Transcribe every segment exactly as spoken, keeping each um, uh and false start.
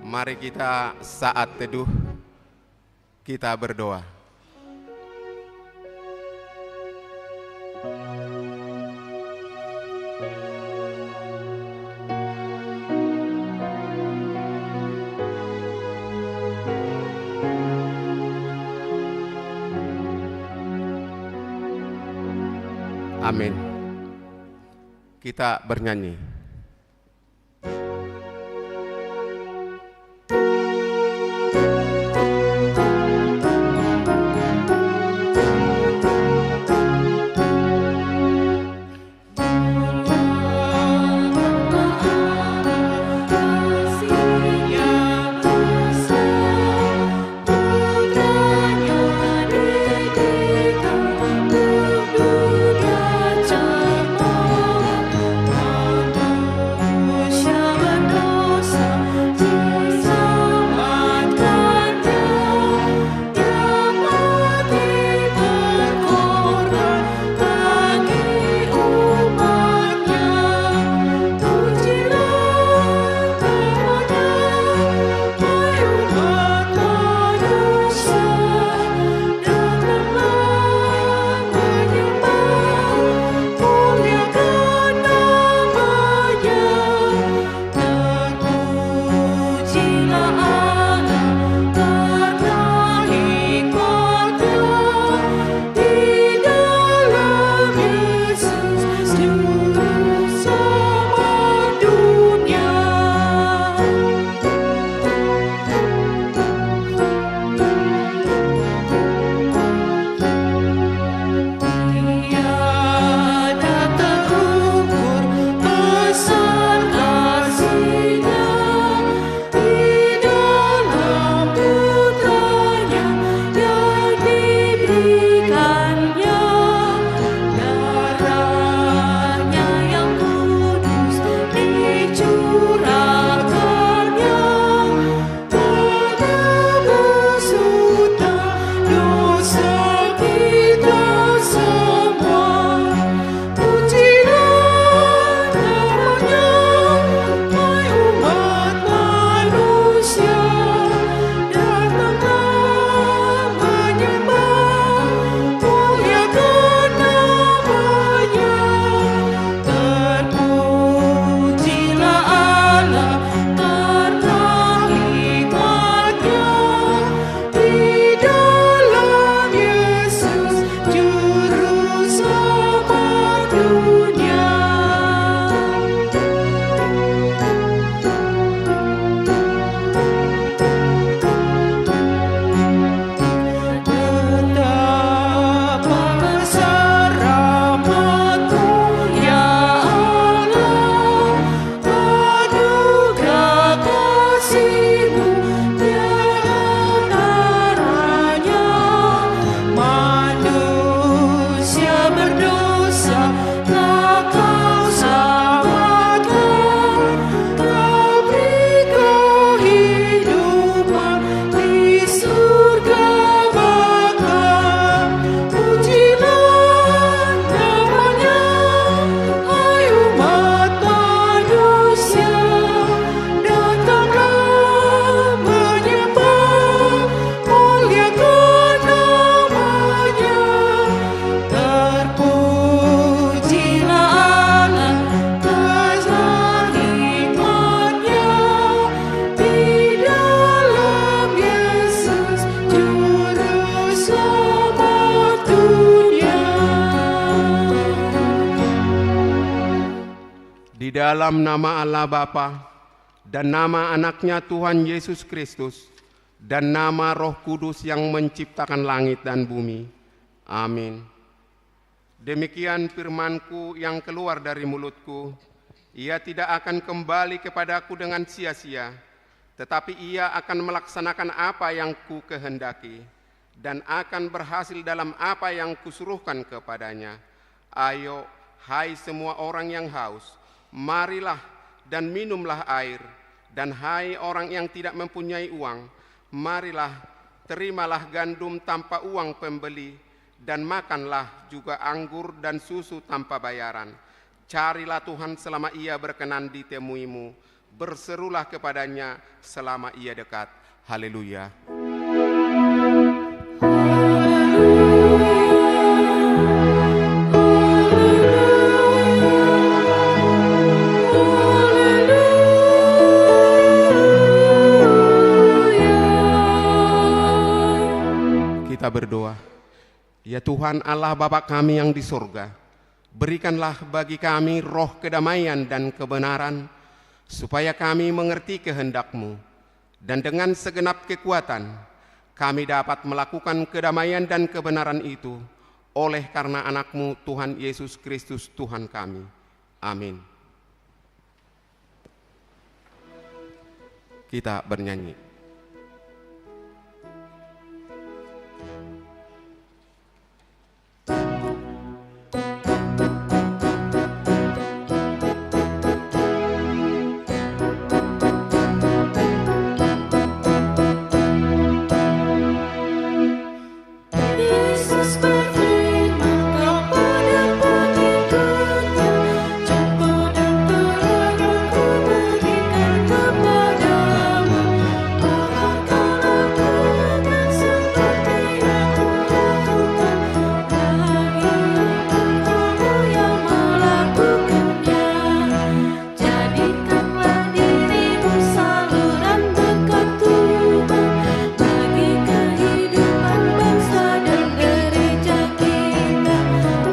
Mari kita saat teduh, kita berdoa. Amin. Kita bernyanyi. Di dalam nama Allah Bapa, dan nama Anaknya Tuhan Yesus Kristus, dan nama Roh Kudus yang menciptakan langit dan bumi. Amin. Demikian firman-Ku yang keluar dari mulut-Ku, ia tidak akan kembali kepada-Ku dengan sia-sia, tetapi ia akan melaksanakan apa yang Kukehendaki, dan akan berhasil dalam apa yang Kusuruhkan kepadanya. Ayo, hai semua orang yang haus, marilah dan minumlah air, dan hai orang yang tidak mempunyai uang, marilah, terimalah gandum tanpa uang pembeli, dan makanlah juga anggur dan susu tanpa bayaran. Carilah Tuhan selama Ia berkenan ditemuimu, Berserulah kepada-Nya selama Ia dekat. Haleluya. Kita berdoa. Ya Tuhan Allah Bapa kami yang di sorga, berikanlah bagi kami roh kedamaian dan kebenaran, supaya kami mengerti kehendak-Mu, dan dengan segenap kekuatan kami dapat melakukan kedamaian dan kebenaran itu, oleh karena Anak-Mu, Tuhan Yesus Kristus, Tuhan kami. Amin. Kita bernyanyi. Yesus berfirman kepada pengikutnya, "Contoh dan teladan Kuberikan kepadamu, maka kamu akan seperti yang Kulakukan, dan kamu yang melakukannya." Jadikanlah dirimu saluran berkat Tuhan bagi kehidupan bangsa dan gereja kita.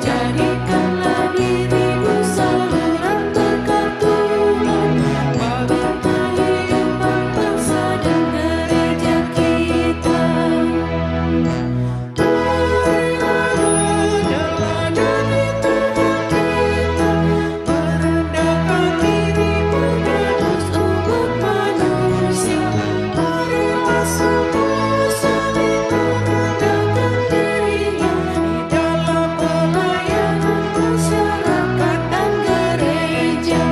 Jadikanlah dirimu saluran berkat Tuhan bagi kehidupan bangsa dan gereja kita. Marilah menjadi Tuhan kita, merendahkan diri, menebus umat manusia. Marilah semua saling merendahkan dirinya di dalam pelayanan masyarakat dan gereja.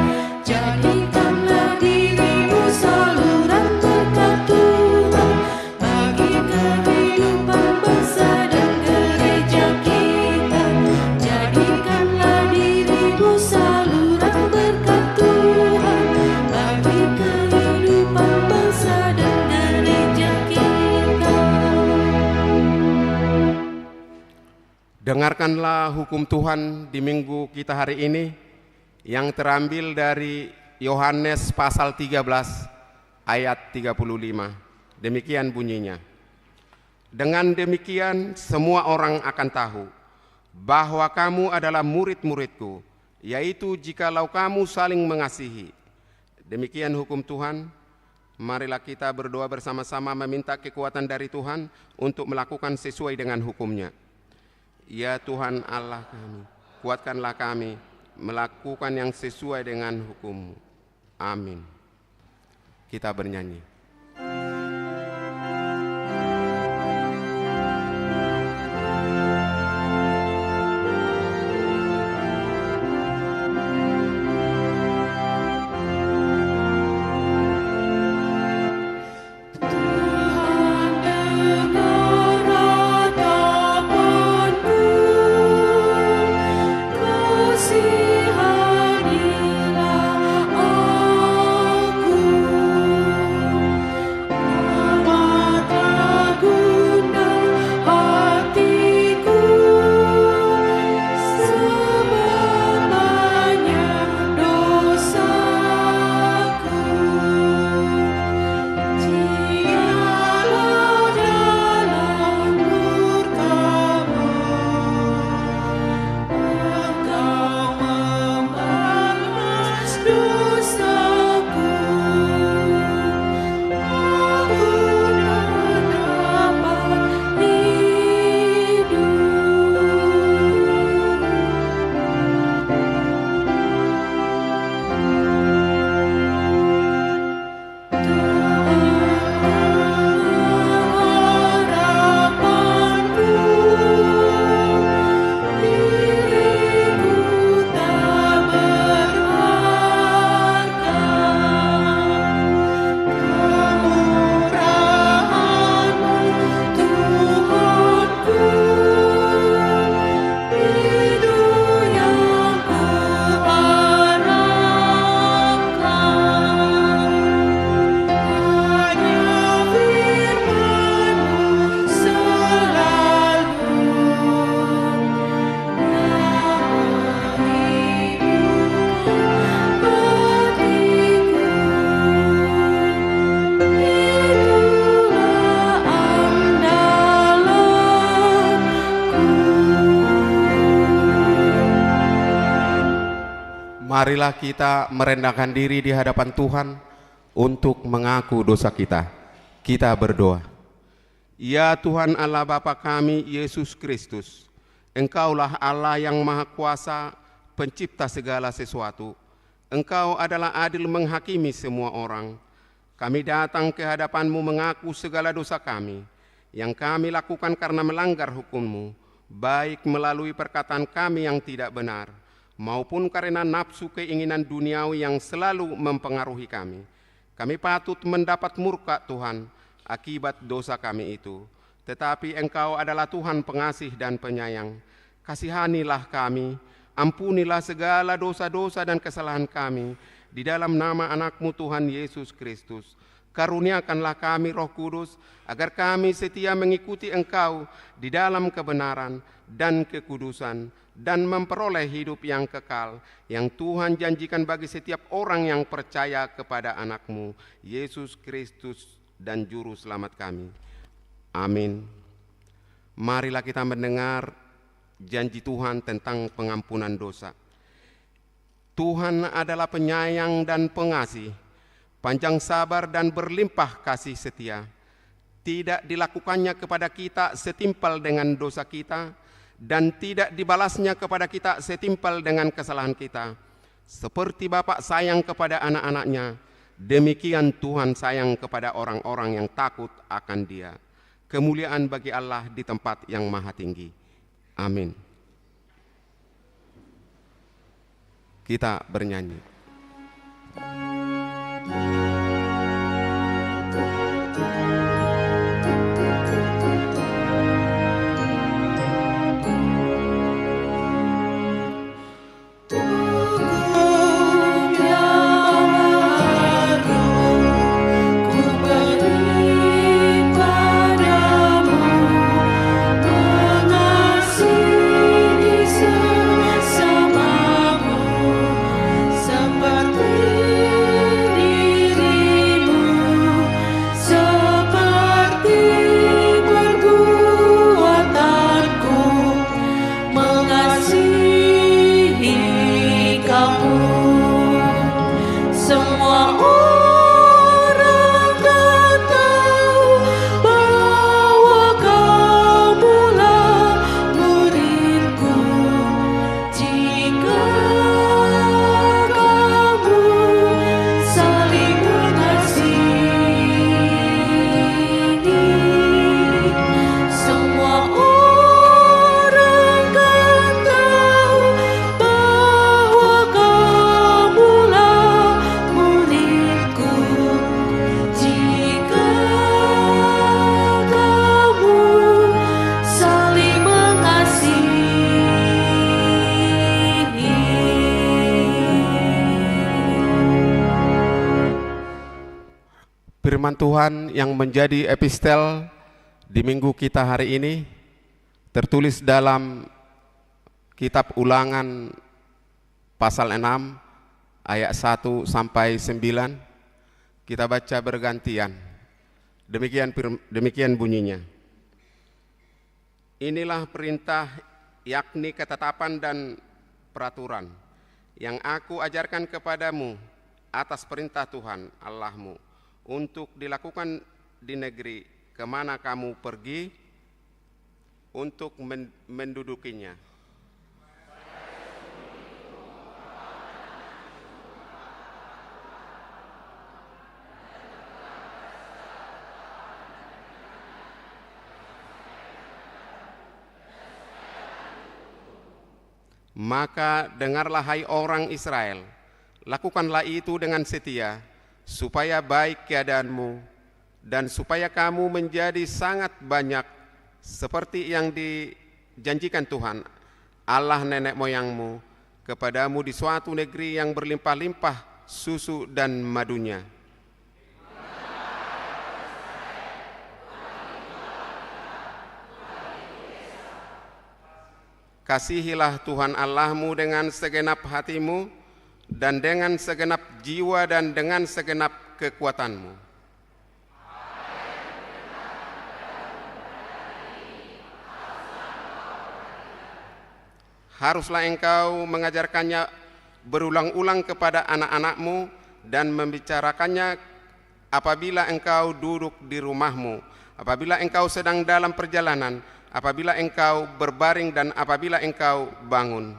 Jadikanlah dirimu saluran berkat Tuhan bagi kehidupan bangsa dan gereja kita. Jadikanlah dirimu saluran berkat Tuhan bagi kehidupan bangsa dan gereja kita. Dengarkanlah hukum Tuhan di minggu kita hari ini, yang terambil dari Yohanes pasal tiga belas ayat tiga puluh lima. Demikian bunyinya. Dengan demikian, semua orang akan tahu bahwa kamu adalah murid-muridku, yaitu jikalau kamu saling mengasihi. Demikian hukum Tuhan. Marilah kita berdoa bersama-sama meminta kekuatan dari Tuhan untuk melakukan sesuai dengan hukum-Nya. Ya Tuhan Allah kami, kuatkanlah kami melakukan yang sesuai dengan hukum-Mu. Amin. Kita bernyanyi. Tuhan, dengar ratapanku, kasihanilah aku. Marilah kita merendahkan diri di hadapan Tuhan untuk mengaku dosa kita. Kita berdoa. Ya Tuhan Allah Bapa kami, Yesus Kristus, Engkaulah Allah yang Maha Kuasa, Pencipta segala sesuatu. Engkau adalah adil menghakimi semua orang. Kami datang ke hadapan-Mu mengaku segala dosa kami, yang kami lakukan karena melanggar hukum-Mu, baik melalui perkataan kami yang tidak benar, maupun karena nafsu keinginan duniawi yang selalu mempengaruhi kami. Kami patut mendapat murka Tuhan akibat dosa kami itu. Tetapi Engkau adalah Tuhan pengasih dan penyayang. Kasihanilah kami, ampunilah segala dosa-dosa dan kesalahan kami, di dalam nama Anak-Mu Tuhan Yesus Kristus. Karuniakanlah kami Roh Kudus, agar kami setia mengikuti Engkau di dalam kebenaran dan kekudusan, dan memperoleh hidup yang kekal, yang Tuhan janjikan bagi setiap orang yang percaya kepada Anak-Mu, Yesus Kristus, dan Juru Selamat kami. Amin. Marilah kita mendengar janji Tuhan tentang pengampunan dosa. Tuhan adalah penyayang dan pengasih, panjang sabar dan berlimpah kasih setia. Tidak dilakukannya kepada kita setimpal dengan dosa kita, dan tidak dibalasnya kepada kita setimpal dengan kesalahan kita. Seperti Bapa sayang kepada anak-anaknya, demikian Tuhan sayang kepada orang-orang yang takut akan Dia. Kemuliaan bagi Allah di tempat yang maha tinggi. Amin. Kita bernyanyi. Seperti perbuatanku mengasihi kamu. Semua orang kan tahu bahwa kamulah muridku. Jika kamu saling mengasihi, semua orang kan tahu bahwa kamulah muridku. Jika kamu saling mengasihi. Firman Tuhan yang menjadi epistel di minggu kita hari ini tertulis dalam kitab Ulangan pasal enam ayat satu sampai sembilan. Kita baca bergantian. Demikian fir-, demikian bunyinya. Inilah perintah, yakni ketetapan dan peraturan, yang Aku ajarkan kepadamu atas perintah Tuhan Allahmu, untuk dilakukan di negeri ke mana kamu pergi untuk men-, mendudukinya. Maka dengarlah, hai orang Israel, lakukanlah itu dengan setia, supaya baik keadaanmu, dan supaya kamu menjadi sangat banyak, seperti yang dijanjikan Tuhan, Allah nenek moyangmu, kepadamu di suatu negeri yang berlimpah-limpah susu dan madunya. Kasihilah Tuhan Allahmu dengan segenap hatimu, dan dengan segenap jiwa, dan dengan segenap kekuatanmu. Haruslah engkau mengajarkannya berulang-ulang kepada anak-anakmu dan membicarakannya apabila engkau duduk di rumahmu, apabila engkau sedang dalam perjalanan, apabila engkau berbaring, dan apabila engkau bangun.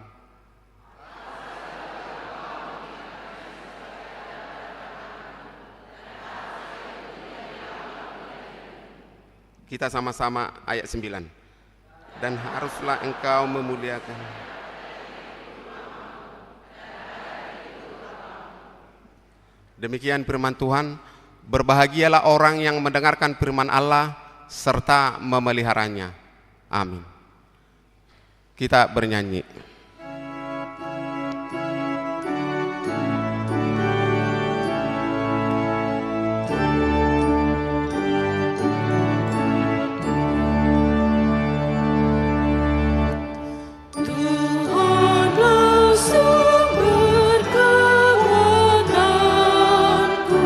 Kita sama-sama ayat sembilan. Dan haruslah engkau memuliakan. Demikian firman Tuhan. Berbahagialah orang yang mendengarkan firman Allah serta memeliharanya. Amin. Kita bernyanyi. Tuhanlah sumber kekuatanku,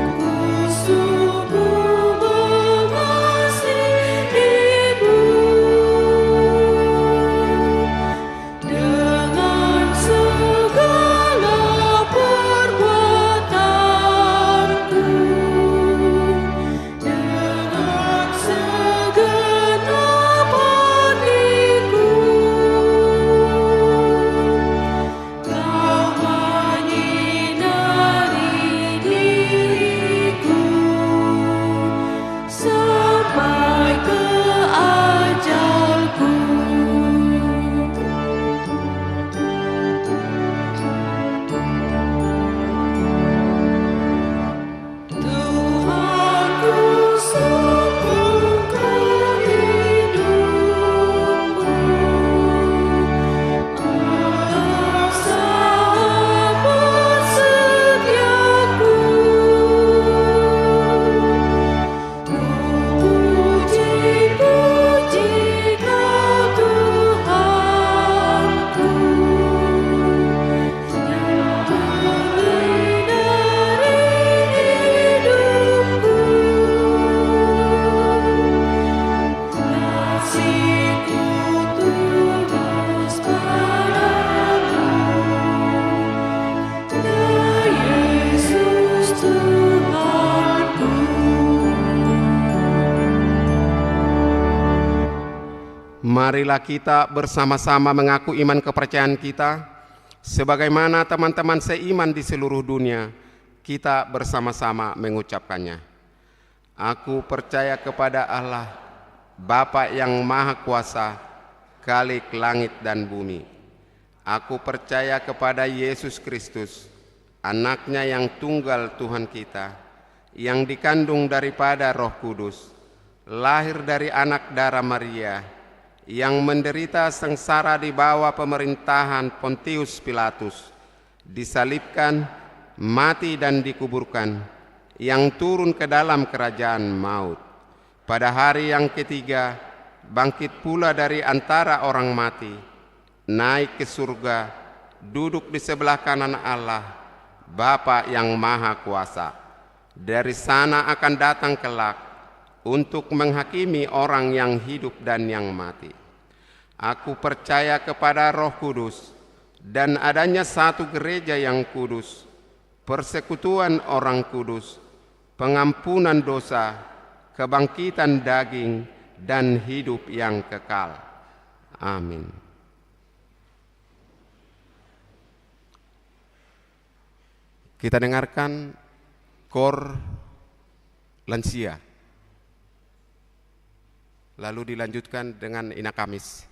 ku sungguh mengasihimu. Dengan segala perbuatanku, dengan segenap hatiku, Kau menyinari diriku sampai ke ajalku. Tuhanku, sungguh hidupku adalah sahabat setiaku. Marilah kita bersama-sama mengaku iman kepercayaan kita, sebagaimana teman-teman seiman di seluruh dunia, kita bersama-sama mengucapkannya. Aku percaya kepada Allah, Bapa yang Maha Kuasa, Khalik langit dan bumi. Aku percaya kepada Yesus Kristus, Anaknya yang tunggal Tuhan kita, yang dikandung daripada Roh Kudus, lahir dari anak dara Maria, yang menderita sengsara di bawah pemerintahan Pontius Pilatus, disalibkan, mati dan dikuburkan, yang turun ke dalam kerajaan maut. Pada hari yang ketiga, bangkit pula dari antara orang mati, naik ke surga, duduk di sebelah kanan Allah, Bapa yang Maha Kuasa. Dari sana akan datang kelak untuk menghakimi orang yang hidup dan yang mati. Aku percaya kepada Roh Kudus dan adanya satu gereja yang kudus, persekutuan orang kudus, pengampunan dosa, kebangkitan daging, dan hidup yang kekal. Amin. Kita dengarkan kor lansia, lalu dilanjutkan dengan Ina Kamis.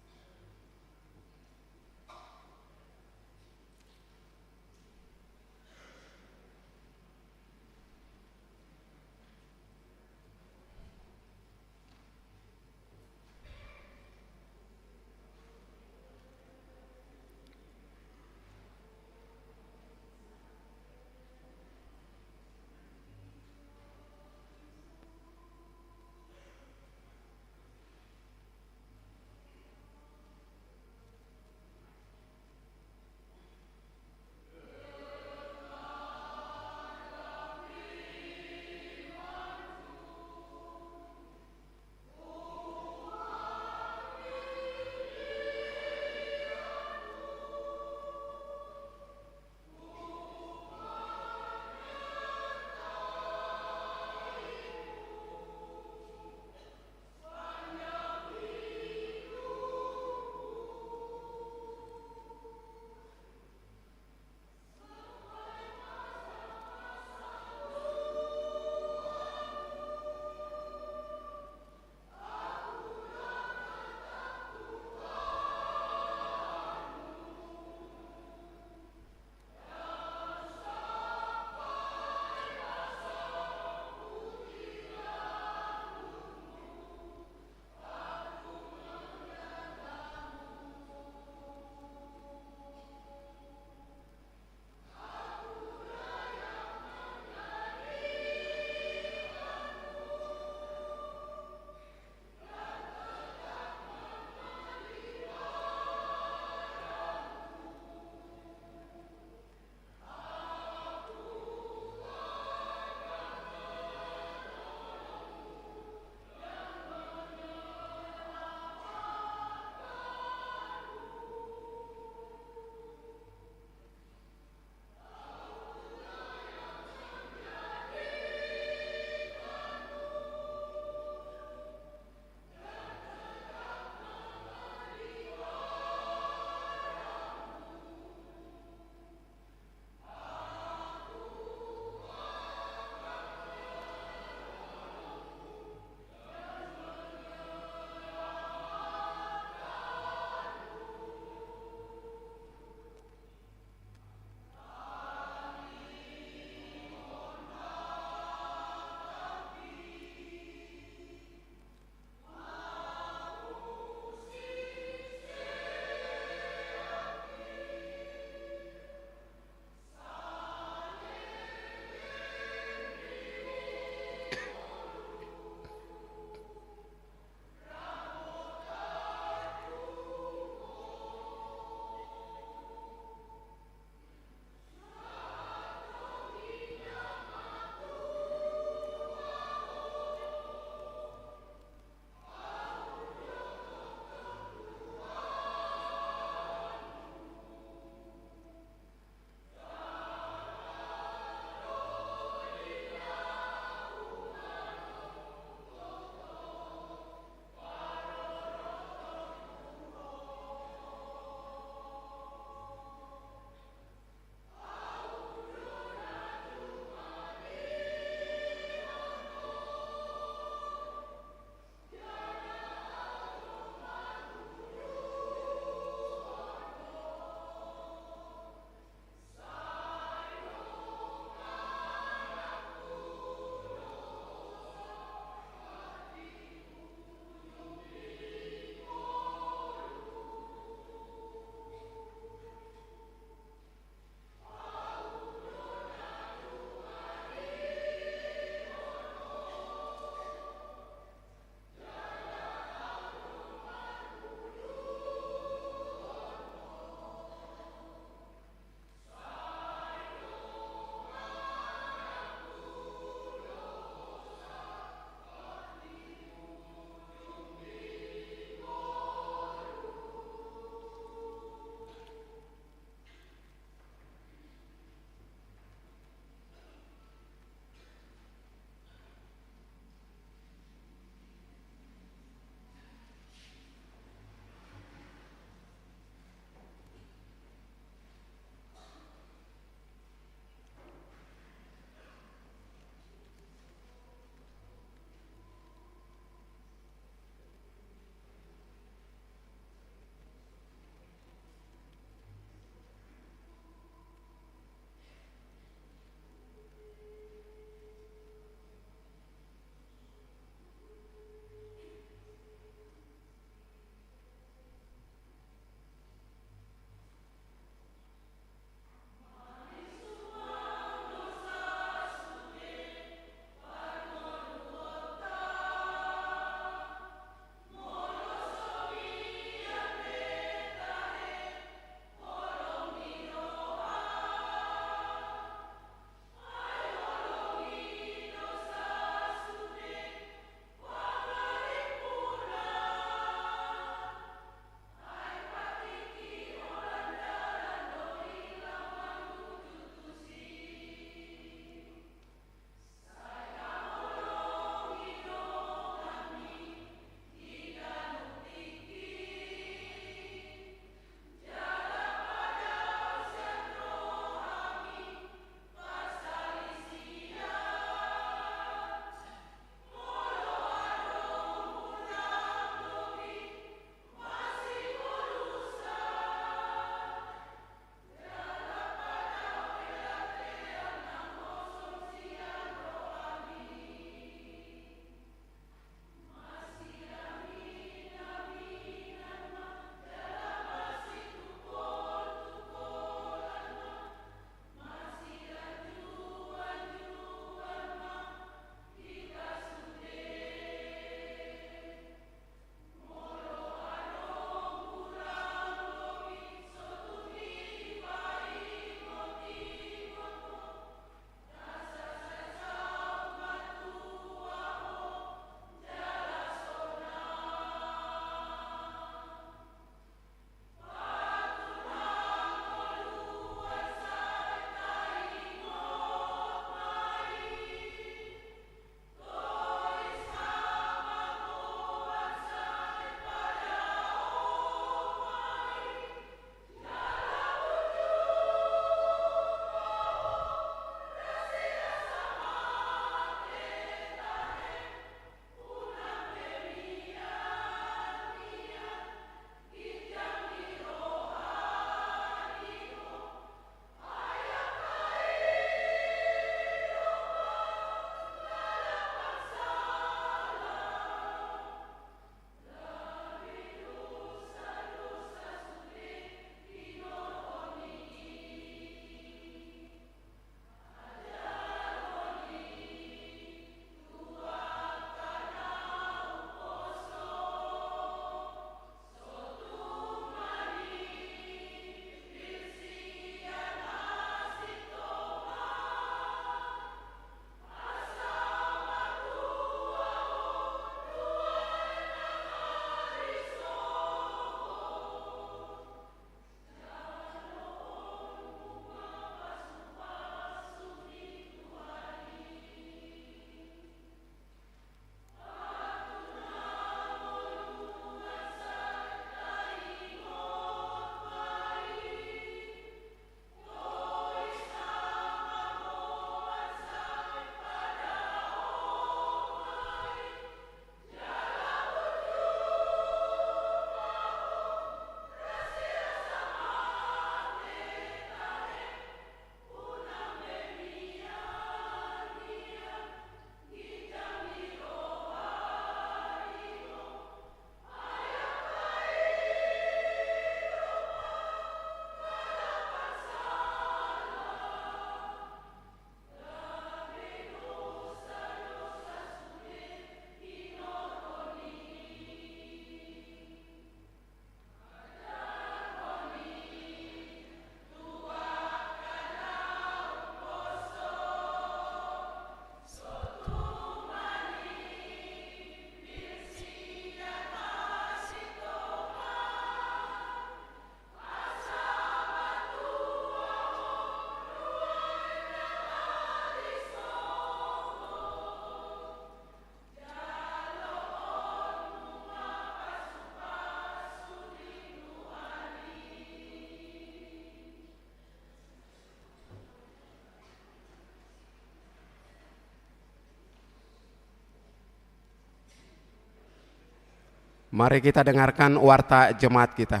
Mari kita dengarkan warta jemaat kita.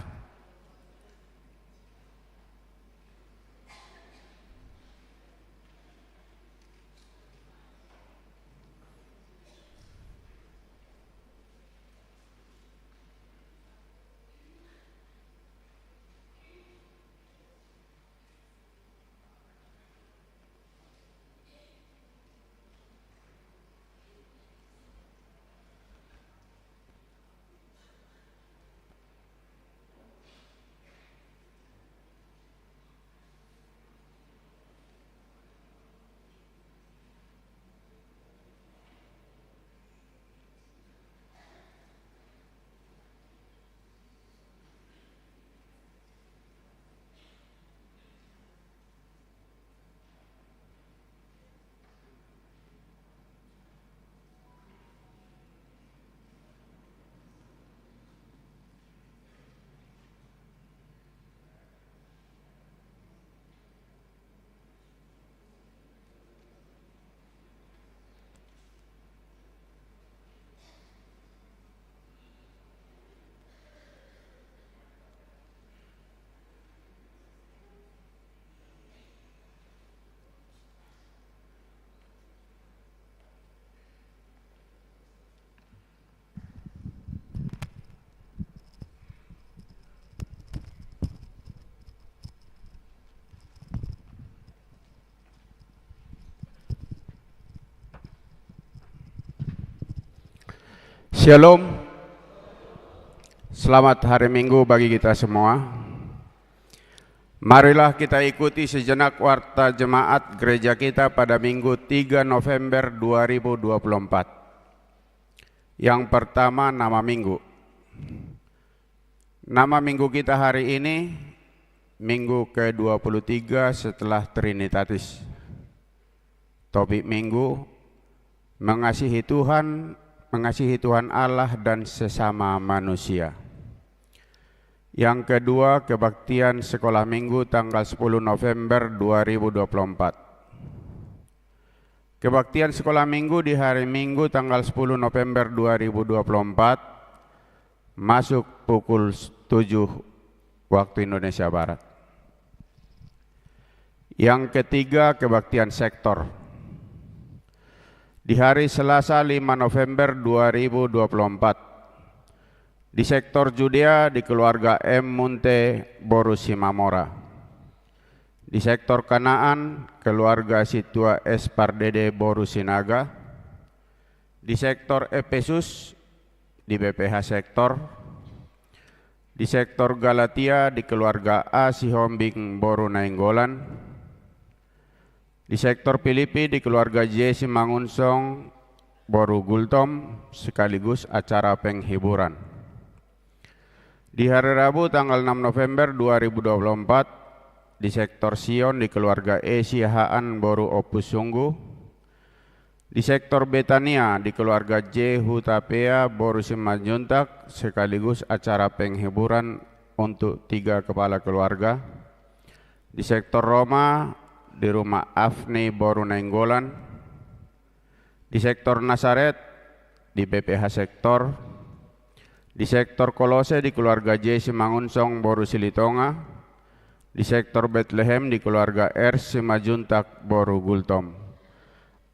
Shalom. Selamat hari Minggu bagi kita semua. Marilah kita ikuti sejenak warta jemaat gereja kita pada Minggu tiga November dua ribu dua puluh empat. Yang pertama, nama minggu. Nama minggu kita hari ini, minggu kedua puluh tiga setelah Trinitatis. Topik minggu, mengasihi Tuhan, mengasihi Tuhan Allah dan sesama manusia. Yang kedua, kebaktian sekolah minggu tanggal sepuluh November dua ribu dua puluh empat. Kebaktian sekolah minggu di hari Minggu tanggal sepuluh November dua ribu dua puluh empat masuk pukul tujuh waktu Indonesia Barat. Yang ketiga, kebaktian sektor. Di hari Selasa lima November dua ribu dua puluh empat, di sektor Judea di keluarga M Munte boru Simamora. Di sektor Kanaan, keluarga Situa S Pardede boru Sinaga. Di sektor Efesus, di B P H sektor. Di sektor Galatia, di keluarga A Sihombing boru Nainggolan. Di sektor Filipi, di keluarga J Simangunsong boru Gultom, sekaligus acara penghiburan. Di hari Rabu tanggal enam November dua ribu dua puluh empat, di sektor Sion, di keluarga E Siahaan boru Ompusunggu. Di sektor Betania, di keluarga J Hutapea boru Simanjuntak, sekaligus acara penghiburan untuk tiga kepala keluarga. Di sektor Roma, di rumah Afni boru Nainggolan. Di sektor Nasaret, di B P H sektor. Di sektor Kolose, di keluarga J Simangunsong boru Silitonga. Di sektor Betlehem, di keluarga R Simanjuntak boru Gultom.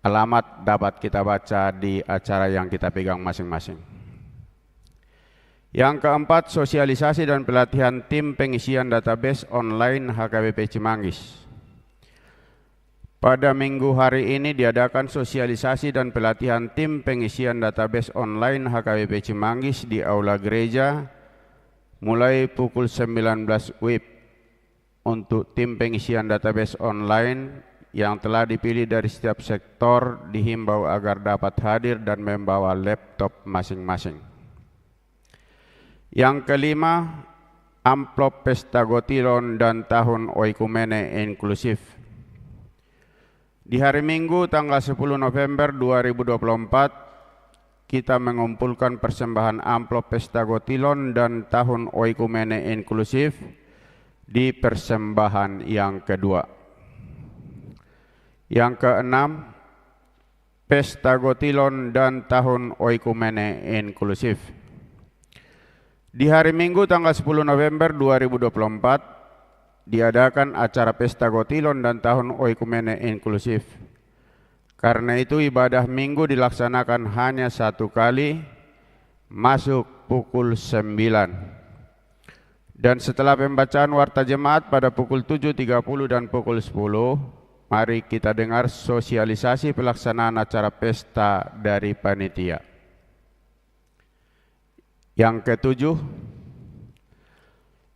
Alamat dapat kita baca di acara yang kita pegang masing-masing. Yang keempat, sosialisasi dan pelatihan tim pengisian database online H K B P Cimanggis. Pada minggu hari ini diadakan sosialisasi dan pelatihan tim pengisian database online H K B P Cimanggis di Aula Gereja, mulai pukul sembilan belas W I B. Untuk tim pengisian database online yang telah dipilih dari setiap sektor dihimbau agar dapat hadir dan membawa laptop masing-masing. Yang kelima, amplop Pesta Gotilon dan Tahun Oikumene Inklusif. Di hari Minggu, tanggal sepuluh November dua ribu dua puluh empat, kita mengumpulkan persembahan amplop Pesta Gotilon dan Tahun Oikumene Inklusif di persembahan yang kedua. Yang keenam, Pesta Gotilon dan Tahun Oikumene Inklusif. Di hari Minggu tanggal sepuluh November dua ribu dua puluh empat, diadakan acara Pesta Gotilon dan Tahun Oikumene Inklusif. Karena itu, ibadah Minggu dilaksanakan hanya satu kali, masuk pukul sembilan. Dan setelah pembacaan Warta Jemaat pada pukul tujuh tiga puluh dan pukul sepuluh, mari kita dengar sosialisasi pelaksanaan acara pesta dari panitia. Yang ketujuh,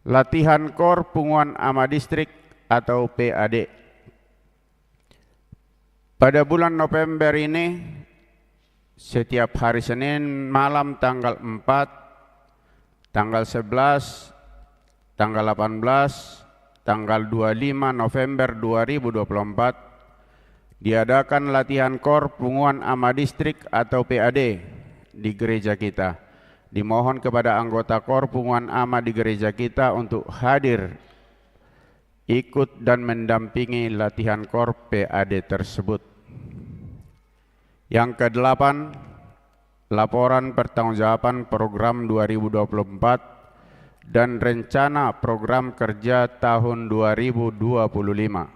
latihan kor Punguan Ama Distrik atau P A D. Pada bulan November ini, setiap hari Senin malam tanggal empat, tanggal sebelas, tanggal delapan belas, tanggal dua puluh lima November dua ribu dua puluh empat, diadakan latihan kor Punguan Ama Distrik atau P A D di gereja kita. Dimohon kepada anggota kor Punguan Ama di gereja kita untuk hadir, ikut dan mendampingi latihan kor P A D tersebut. Yang kedelapan, laporan pertanggungjawaban program dua ribu dua puluh empat dan rencana program kerja tahun dua ribu dua puluh lima.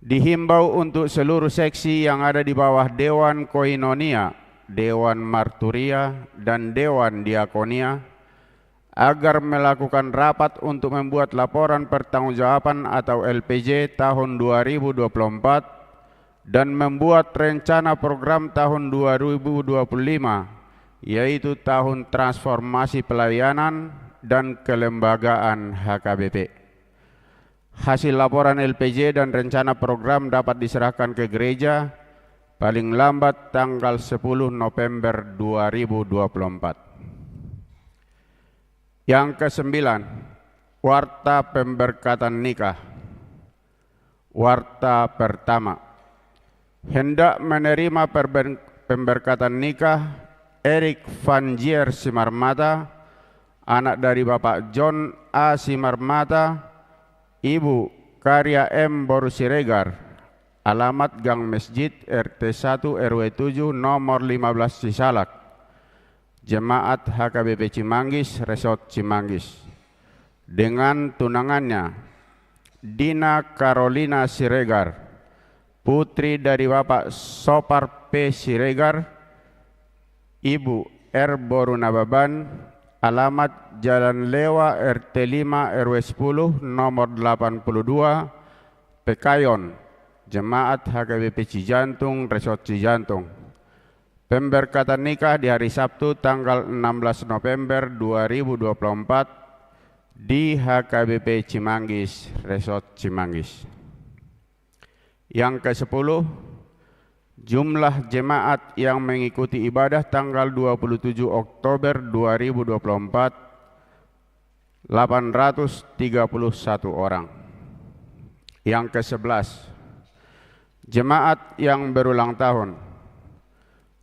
Dihimbau untuk seluruh seksi yang ada di bawah Dewan Koinonia, Dewan Marturia, dan Dewan Diakonia agar melakukan rapat untuk membuat laporan pertanggungjawaban atau L P J tahun dua ribu dua puluh empat dan membuat rencana program tahun dua ribu dua puluh lima, yaitu tahun transformasi pelayanan dan kelembagaan H K B P. Hasil laporan L P J dan rencana program dapat diserahkan ke gereja paling lambat tanggal sepuluh November dua ribu dua puluh empat. Yang kesembilan, warta pemberkatan nikah. Warta pertama. Hendak menerima perben-, pemberkatan nikah Erik Vanzier Simarmata, anak dari Bapak John A Simarmata, Ibu Karya M Boru Siregar, alamat Gang Mesjid, R T satu, R W tujuh, nomor lima belas Cisalak, Jemaat H K B P Cimanggis, Resort Cimanggis, dengan tunangannya, Dina Carolina Siregar, putri dari Bapak Sopar P Siregar, Ibu R Boru Nababan, alamat Jalan Lewa, R T lima, R W sepuluh, nomor delapan puluh dua, Pekayon, Jemaat H K B P Cijantung, Resort Cijantung. Pemberkatan nikah di hari Sabtu, tanggal enam belas November dua ribu dua puluh empat, di H K B P Cimanggis, Resort Cimanggis. Yang kesepuluh, jumlah jemaat yang mengikuti ibadah tanggal dua puluh tujuh Oktober dua ribu dua puluh empat, delapan ratus tiga puluh satu orang. Yang kesebelas, jemaat yang berulang tahun.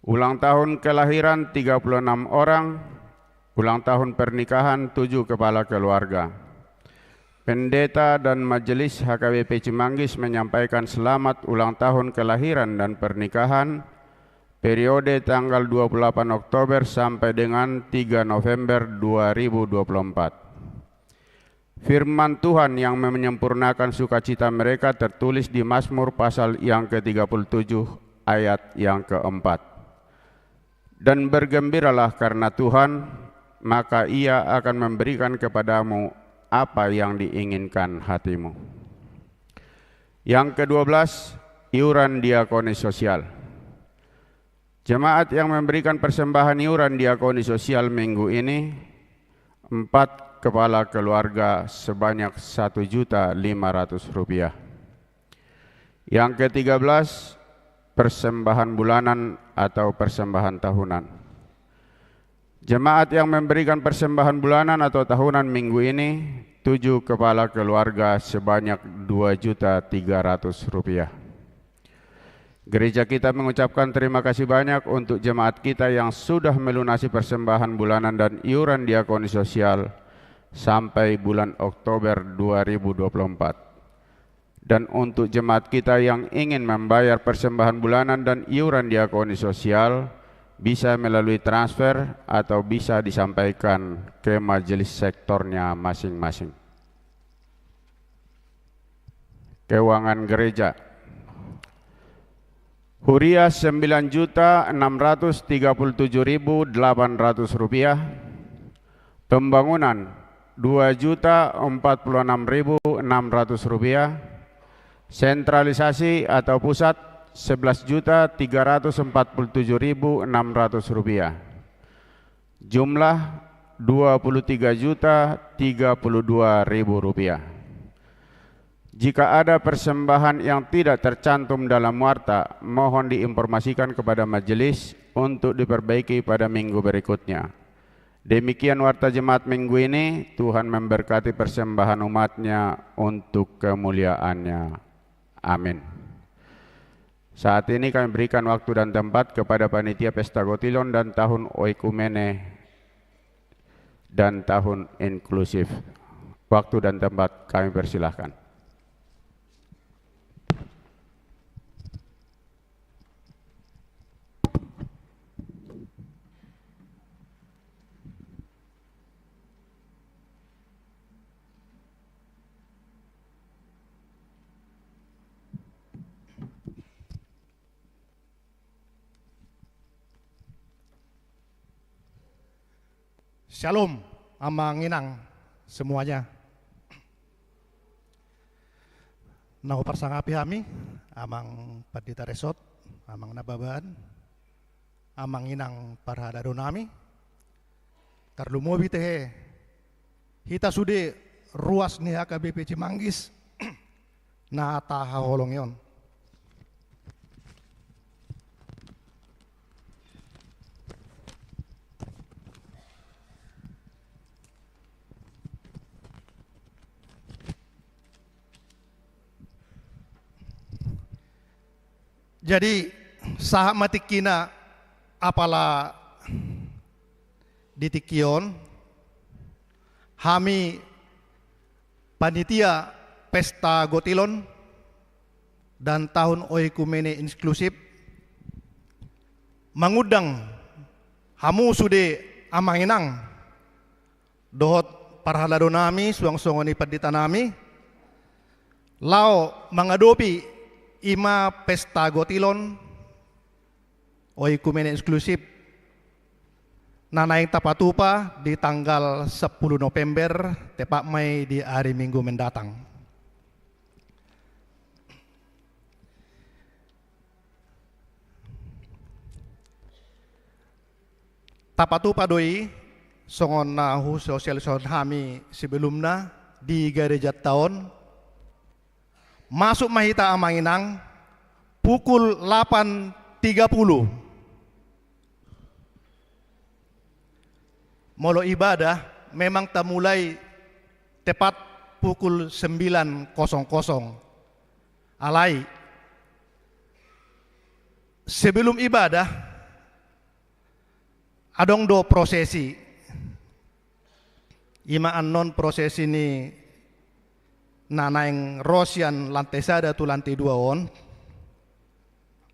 Ulang tahun kelahiran tiga puluh enam orang, ulang tahun pernikahan tujuh kepala keluarga. Pendeta dan Majelis H K B P Cimanggis menyampaikan selamat ulang tahun kelahiran dan pernikahan periode tanggal dua puluh delapan Oktober sampai dengan tiga November dua ribu dua puluh empat. Firman Tuhan yang menyempurnakan sukacita mereka tertulis di Mazmur pasal yang ketiga puluh tujuh ayat yang keempat. "Dan bergembiralah karena Tuhan, maka Ia akan memberikan kepadamu apa yang diinginkan hatimu." Yang kedua belas, iuran diakoni sosial. Jemaat yang memberikan persembahan iuran diakoni sosial minggu ini, empat kepala keluarga sebanyak satu juta lima ratus rupiah. Yang ketiga belas, persembahan bulanan atau persembahan tahunan. Jemaat yang memberikan persembahan bulanan atau tahunan minggu ini, tujuh kepala keluarga sebanyak dua juta tiga ratus rupiah. Gereja kita mengucapkan terima kasih banyak untuk jemaat kita yang sudah melunasi persembahan bulanan dan iuran diakoni sosial sampai bulan Oktober dua ribu dua puluh empat. Dan untuk jemaat kita yang ingin membayar persembahan bulanan dan iuran diakoni sosial bisa melalui transfer atau bisa disampaikan ke majelis sektornya masing-masing. Keuangan gereja. Huria, sembilan juta enam ratus tiga puluh tujuh ribu delapan ratus rupiah. Pembangunan, dua juta empat puluh enam ribu enam ratus rupiah. Sentralisasi atau pusat, sebelas juta tiga ratus empat puluh tujuh ribu enam ratus rupiah. Jumlah, dua puluh tiga juta tiga puluh dua ribu rupiah. Jika ada persembahan yang tidak tercantum dalam warta, mohon diinformasikan kepada majelis untuk diperbaiki pada minggu berikutnya. Demikian warta jemaat minggu ini. Tuhan memberkati persembahan umat-Nya untuk kemuliaan-Nya. Amin. Saat ini kami berikan waktu dan tempat kepada panitia Pesta Gotilon dan Tahun Oikumene dan Tahun Inklusif. Waktu dan tempat kami persilahkan. Syalom, amang inang semuanya. Na huparsangapi hami, amang pandita resort, amang nababan, amang inang parhalado nami, tarlumobi tehe hita sude ruas ni H K B P Cimanggis na tahaholongi on. Jadi, sahat ma tingkina apala di tingki on, hami panitia Pesta Gotilon dan Tahun Oikumene Inklusif mangundang hamu sude amang inang dohot parhalado nami, suang songon i pandita nami, laho mangadopi i ma Pesta Gotilon Oikumene Inklusif na naeng tapatupa di tanggal sepuluh November, tepat ma i di ari Minggu mendatang. Tapatupa do i songon na husosialisahon hami sebelumna di garejanta on. Masuk ma hita amang inang pukul lapan tiga puluh. Molo ibadah memang tamulai tepat pukul sembilan kosong kosong. Alai sebelum ibadah adong do prosesi. I ma annon prosesi ni na naeng ro sian lantai sada tu lantai dua on.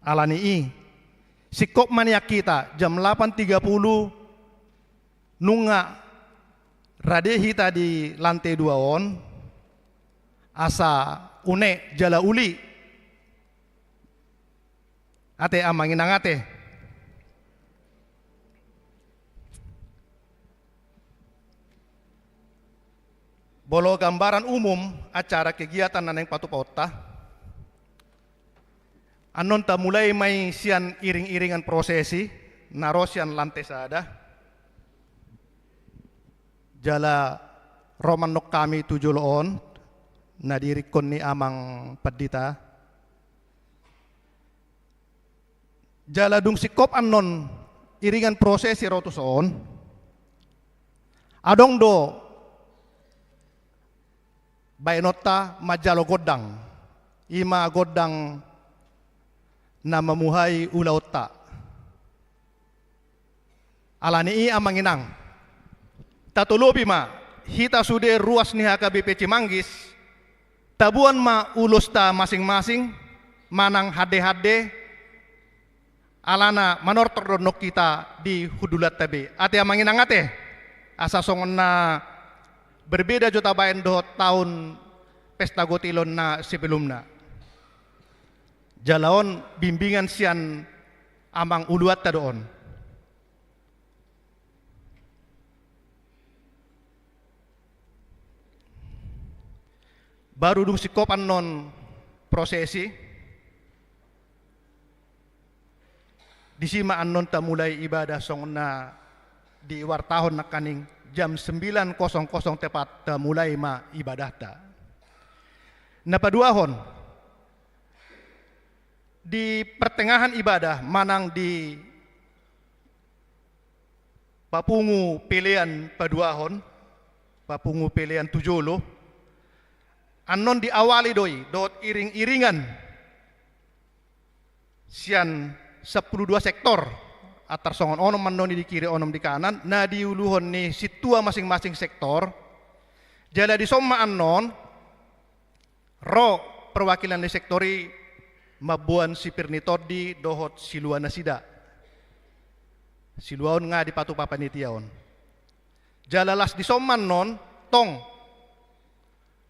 Alani i, singkop ma nian hita jam lapan tiga puluh nunga rade hita di lantai dua on, asa une jala uli. Ate amang inang ate. Molo gambaran umum acara kegiatan na naeng patupaonta, annon tamulai ma i sian iring-iringan prosesi na ro sian lantai sada. Jala ro ma annon hami tu jolo on na diiringhon ni amang pandita. Jala dung singkop annon iringan prosesi ro tuson, adong do baenonta manjalo gondang, i ma gondang na mamuhai ulaonta. Alani i amang inang, tatolopi ma hita sude ruas ni H K B P Cimanggis, taboan ma ulosta masing-masing manang hande-hande, Alana manortor do annon hita di hundulanta be. Ate amang inang ate. Asa songon na berbeda jo tabaen dohot taon pesta gotilon na sebelumna. Jala on bimbingan sian amang uluanta do on. Baru dung singkop annon prosesi, disi ma annon tamulai ibadah songon na diwartahon nangkaning jam sembilan kosong kosong tepat tamulai ma ibadahta. Na paduahon, di pertengahan ibadah manang di papungu pelean paduahon, papungu pelean tu jolo, annon diawali do i dohot iring-iringan sian sampulu dua sektor, antar songon onom annon i di kiri onom di kanan, na diuluhon ni sintua masing-masing sektor, jala dison ma annon ro perwakilan ni sektor i mamboan sipir ni tondi dohot silua nasida. Silua on nga dipatupa panitia on. Jala las dison ma annon tong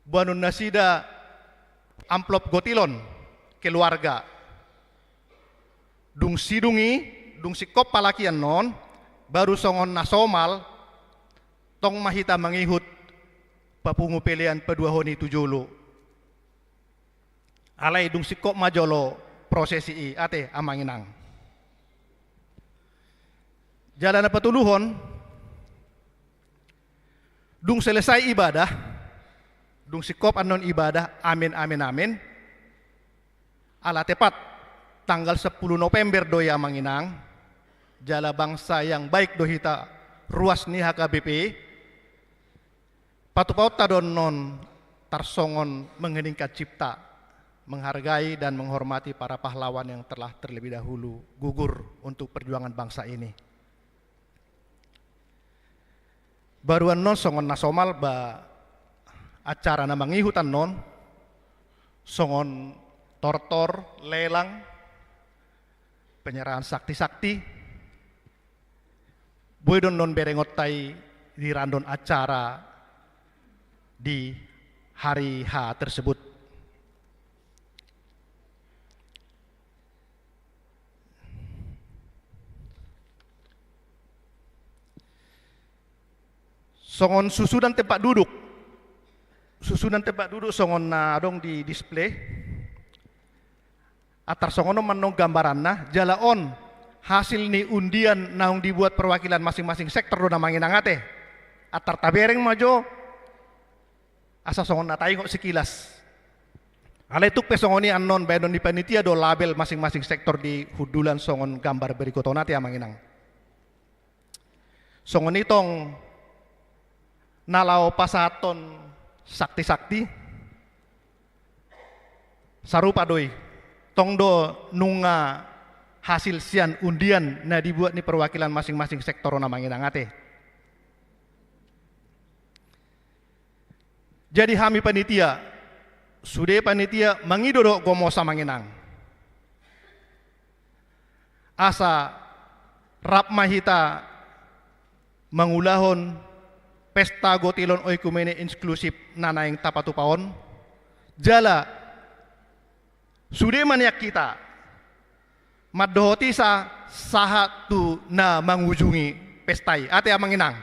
boanon nasida amplop gotilon keluarga. Dung sidung i, dung singkop apalagi annon, baru songon na somal, tong ma hita mangihut papungu pelean paduahon i tu jolo. Alai dung singkop ma jolo prosesi i, ate amang inang. Jala na patoluhon, dung selesai ibadah, dung singkop annon ibadah, amin, amin, amin. Ala tepat tanggal sepuluh November do i amang inang, jala bangsa yang baik do hita, ruas ni H K B P. Patupaonta do annon tarsongon mengheningkan cipta, menghargai dan menghormati para pahlawan yang telah terlebih dahulu gugur untuk perjuangan bangsa ini. Baru annon songon na somal ba acara na mangihut annon, songon tortor, lelang, penyerahan sakti-sakti, boi do annon berengonta i dirandon acara di hari H tersebut. Songon susunan tempat duduk. Susunan tempat duduk songon na adong di display. Antar songon on ma annon gambaranna, jala on hasil ni undian naung dibuat perwakilan masing-masing sektor do na amang inang ate. Antar tabereng ma jo, asa songon na taingot sekilas. Alai tung pe songon i annon baenon ni panitia do label masing-masing sektor di hundulan songon gambar berikut on ate amang inang. Songon i tong na laho pasahathon sakti-sakti, sarupa do i. Tong do nunga hasil sian undian na dibuat ni perwakilan masing-masing sektor on amang inang ate. Jadi hami panitia, sude panitia mangido dohot gomos amang inang. Asa rap ma hita mangulahon pesta gotilon oikumene inklusif na naeng tapatupa on. Jala sude ma nian hita mandohot i sa-, sahat tu na mangujungi pesta i. Ate amang inang.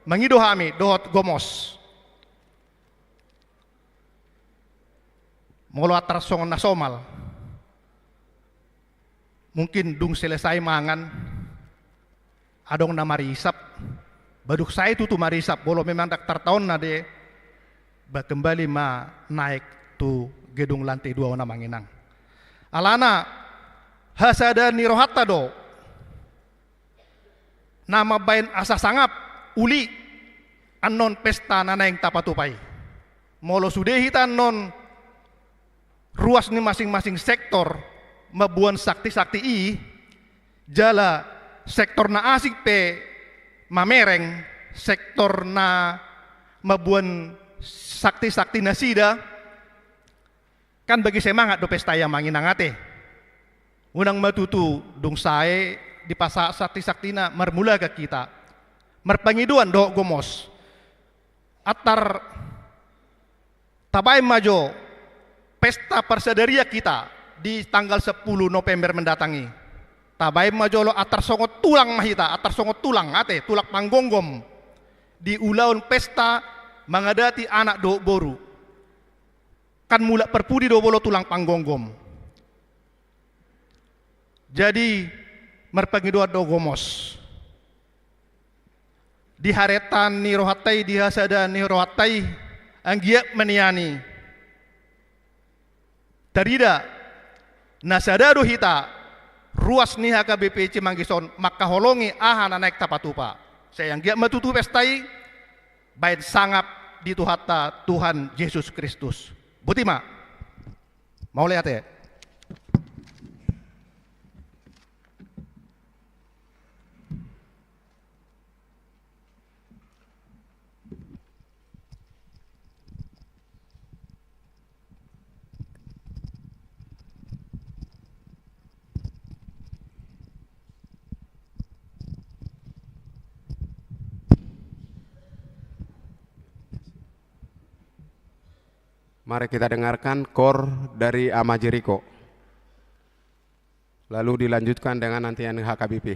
Mangido hami dohot gomos. Molo antar songon na somal. Mungkin dung selesai mangan, adong na marisap, ba dung sae tutu marisap, molo memang ndang tartaon na de, ba kembali ma naek tu gedung lantai dua on amang inang. Alana, hasada ni rohanta do, na mambaen asa sangap, uli, annon pesta na naeng tapatupa i. Molo sude hita annon ruas ni masing-masing sektor mamboan sakti-sakti i, jala sektor na asing pe mamereng, sektor na mamboan sakti-sakti nasida, kan bagi semangat do pesta i amang inang ate. Unang ma tutu dung sae dipasahat sakti-saktina marmulakan hita. Marpangidoan dohot gomos. Antar tabaen ma jo pesta parsadarian hita di tanggal sepuluh November mendatang i. Tabaen ma jolo antar songon tulang ma hita, antar songon tulang, ate, tulang panggomgom. Di ulaon pesta mangadati anak dohot boru. Kan mulak parpudi do molo tulang panggomgom. Jadi, marpangidoan do gomos. Di harentaon ni rohanta i, di hasadaan ni rohanta i, anggiat ma nian i tarida na sada do hita, ruas ni H K B P Cimanggis on mangkaholongi aha na naeng tapatupa. Sai anggiat ma tutu pesta i baen sangap di Tuhanta, Tuhan Jesus Kristus. Boti ma. Mauliate. Mari kita dengarkan kor dari Ama Jeriko. Lalu dilanjutkan dengan nantian H K B P.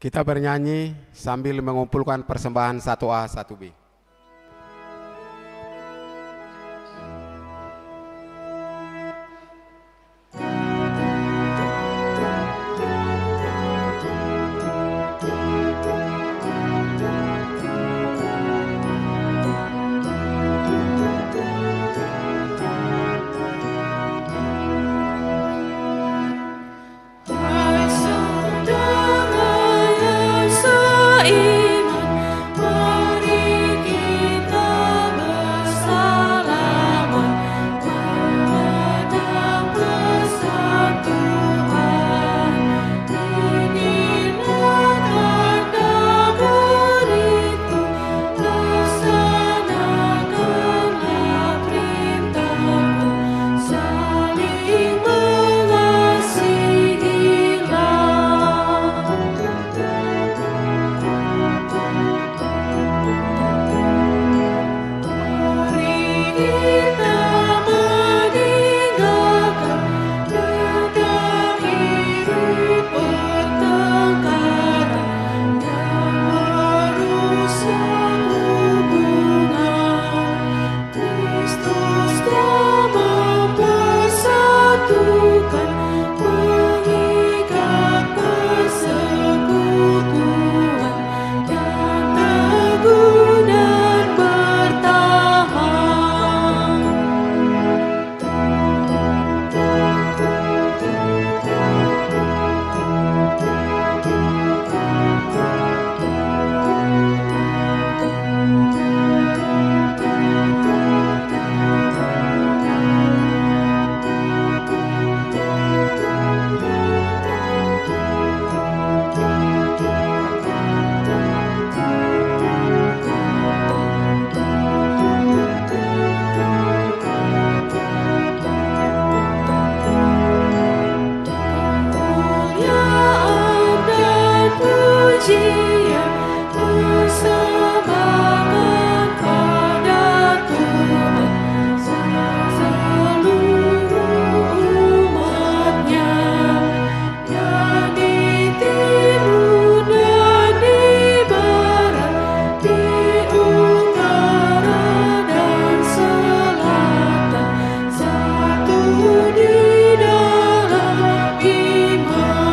Kita bernyanyi sambil mengumpulkan persembahan satu A, satu B. Kristus telah mempersatukan, mengikat persekutuan yang teguh dan bertahan. Kemuliaan dan pujian persembahkan pada Tuhan, seluruh umat-Nya. Yang di timur dan di barat, di utara dan selatan, satu di dalam iman.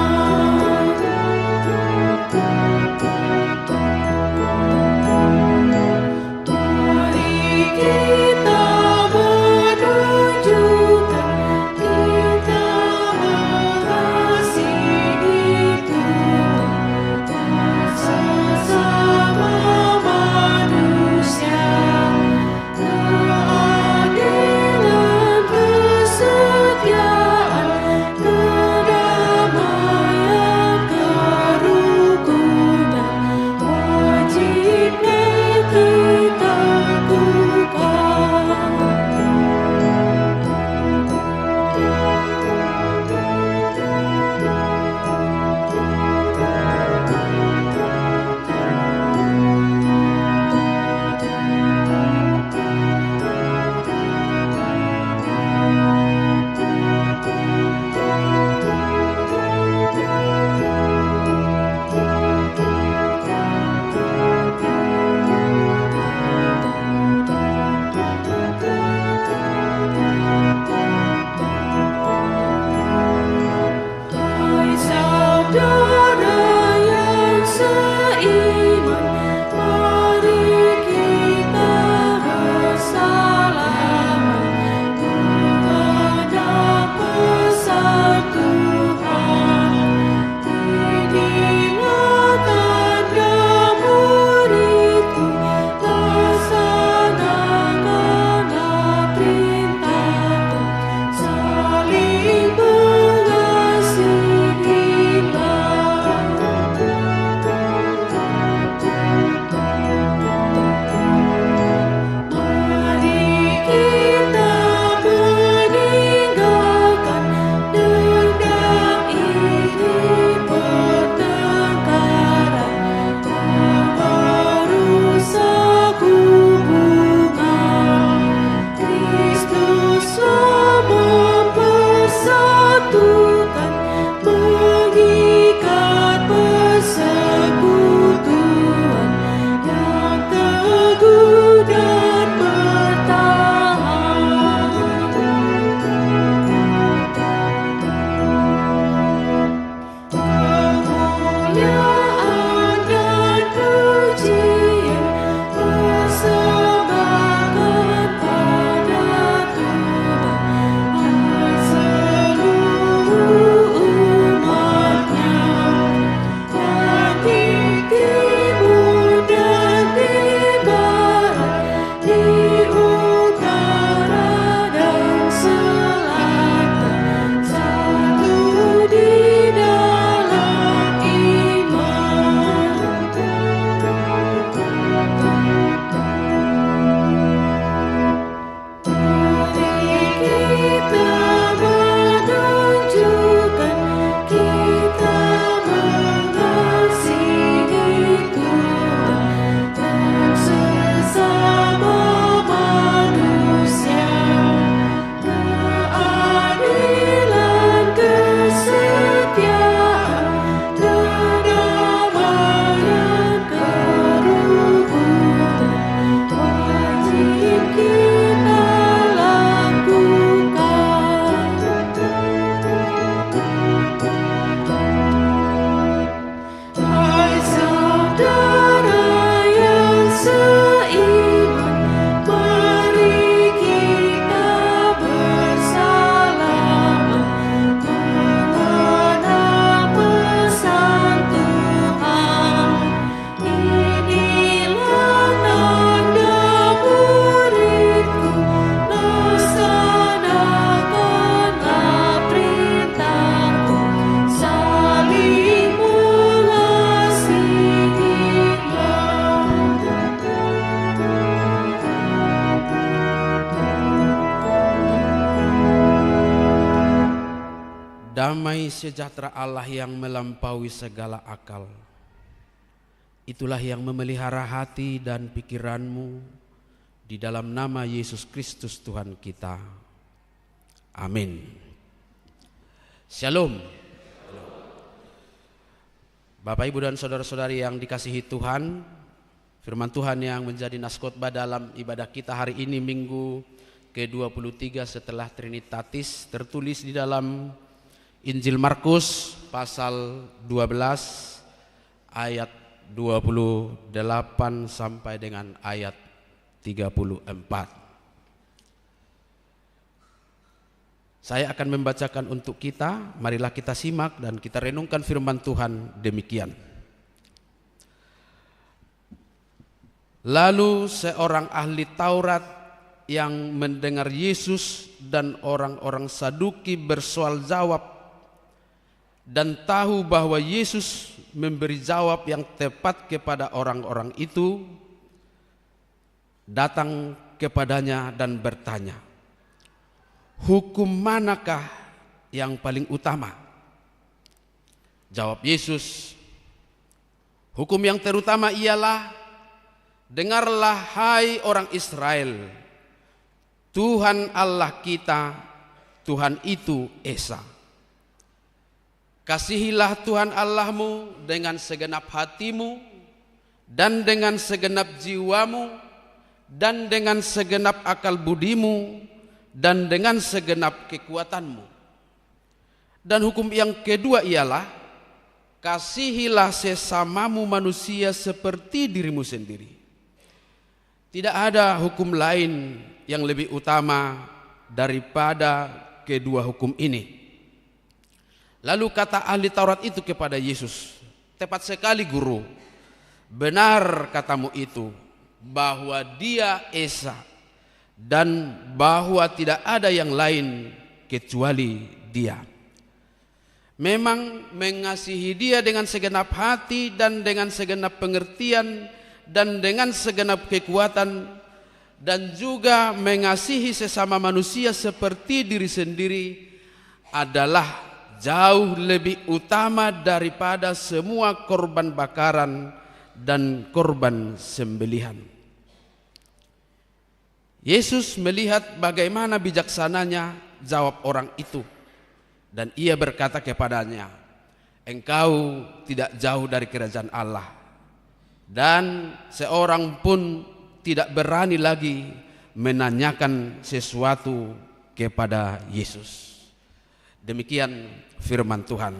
Damai sejahtera Allah yang melampaui segala akal, itulah yang memelihara hati dan pikiranmu di dalam nama Yesus Kristus Tuhan kita. Amin. Shalom. Bapak, Ibu, dan saudara-saudari yang dikasihi Tuhan, firman Tuhan yang menjadi nas khotbah dalam ibadah kita hari ini, Minggu kedua puluh tiga setelah Trinitatis, tertulis di dalam Injil Markus pasal dua belas ayat dua puluh delapan sampai dengan ayat tiga puluh empat. Saya akan membacakan untuk kita, marilah kita simak dan kita renungkan firman Tuhan demikian. Lalu seorang ahli Taurat yang mendengar Yesus dan orang-orang Saduki bersoal jawab dan tahu bahwa Yesus memberi jawab yang tepat kepada orang-orang itu, datang kepadanya dan bertanya, "Hukum manakah yang paling utama?" Jawab Yesus, "Hukum yang terutama ialah, dengarlah, hai orang Israel, Tuhan Allah kita, Tuhan itu Esa. Kasihilah Tuhan Allahmu dengan segenap hatimu, dan dengan segenap jiwamu, dan dengan segenap akal budimu, dan dengan segenap kekuatanmu. Dan hukum yang kedua ialah, kasihilah sesamamu manusia seperti dirimu sendiri. Tidak ada hukum lain yang lebih utama daripada kedua hukum ini." Lalu kata ahli Taurat itu kepada Yesus, "Tepat sekali, Guru. Benar katamu itu, bahwa Dia Esa, dan bahwa tidak ada yang lain kecuali Dia. Memang mengasihi Dia dengan segenap hati dan dengan segenap pengertian dan dengan segenap kekuatan, dan juga mengasihi sesama manusia seperti diri sendiri adalah jauh lebih utama daripada semua korban bakaran dan korban sembelihan." Yesus melihat bagaimana bijaksananya jawab orang itu, dan Ia berkata kepadanya, "Engkau tidak jauh dari kerajaan Allah." Dan seorang pun tidak berani lagi menanyakan sesuatu kepada Yesus. Demikian firman Tuhan.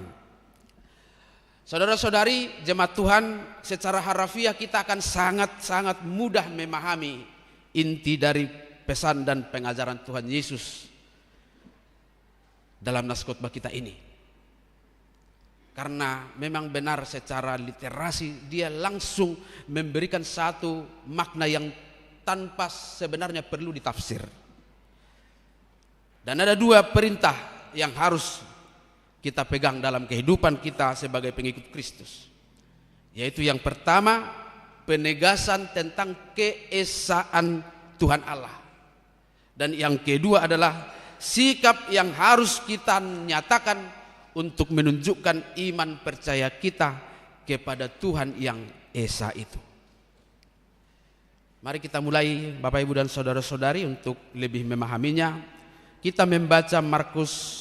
Saudara-saudari, jemaat Tuhan, secara harafiah kita akan sangat-sangat mudah memahami inti dari pesan dan pengajaran Tuhan Yesus dalam nas khotbah kita ini. Karena memang benar secara literasi dia langsung memberikan satu makna yang tanpa sebenarnya perlu ditafsir. Dan ada dua perintah yang harus kita pegang dalam kehidupan kita sebagai pengikut Kristus. Yaitu yang pertama, penegasan tentang keesaan Tuhan Allah. Dan yang kedua adalah sikap yang harus kita nyatakan untuk menunjukkan iman percaya kita kepada Tuhan yang Esa itu. Mari kita mulai, Bapak, Ibu, dan saudara-saudari, untuk lebih memahaminya. Kita membaca Markus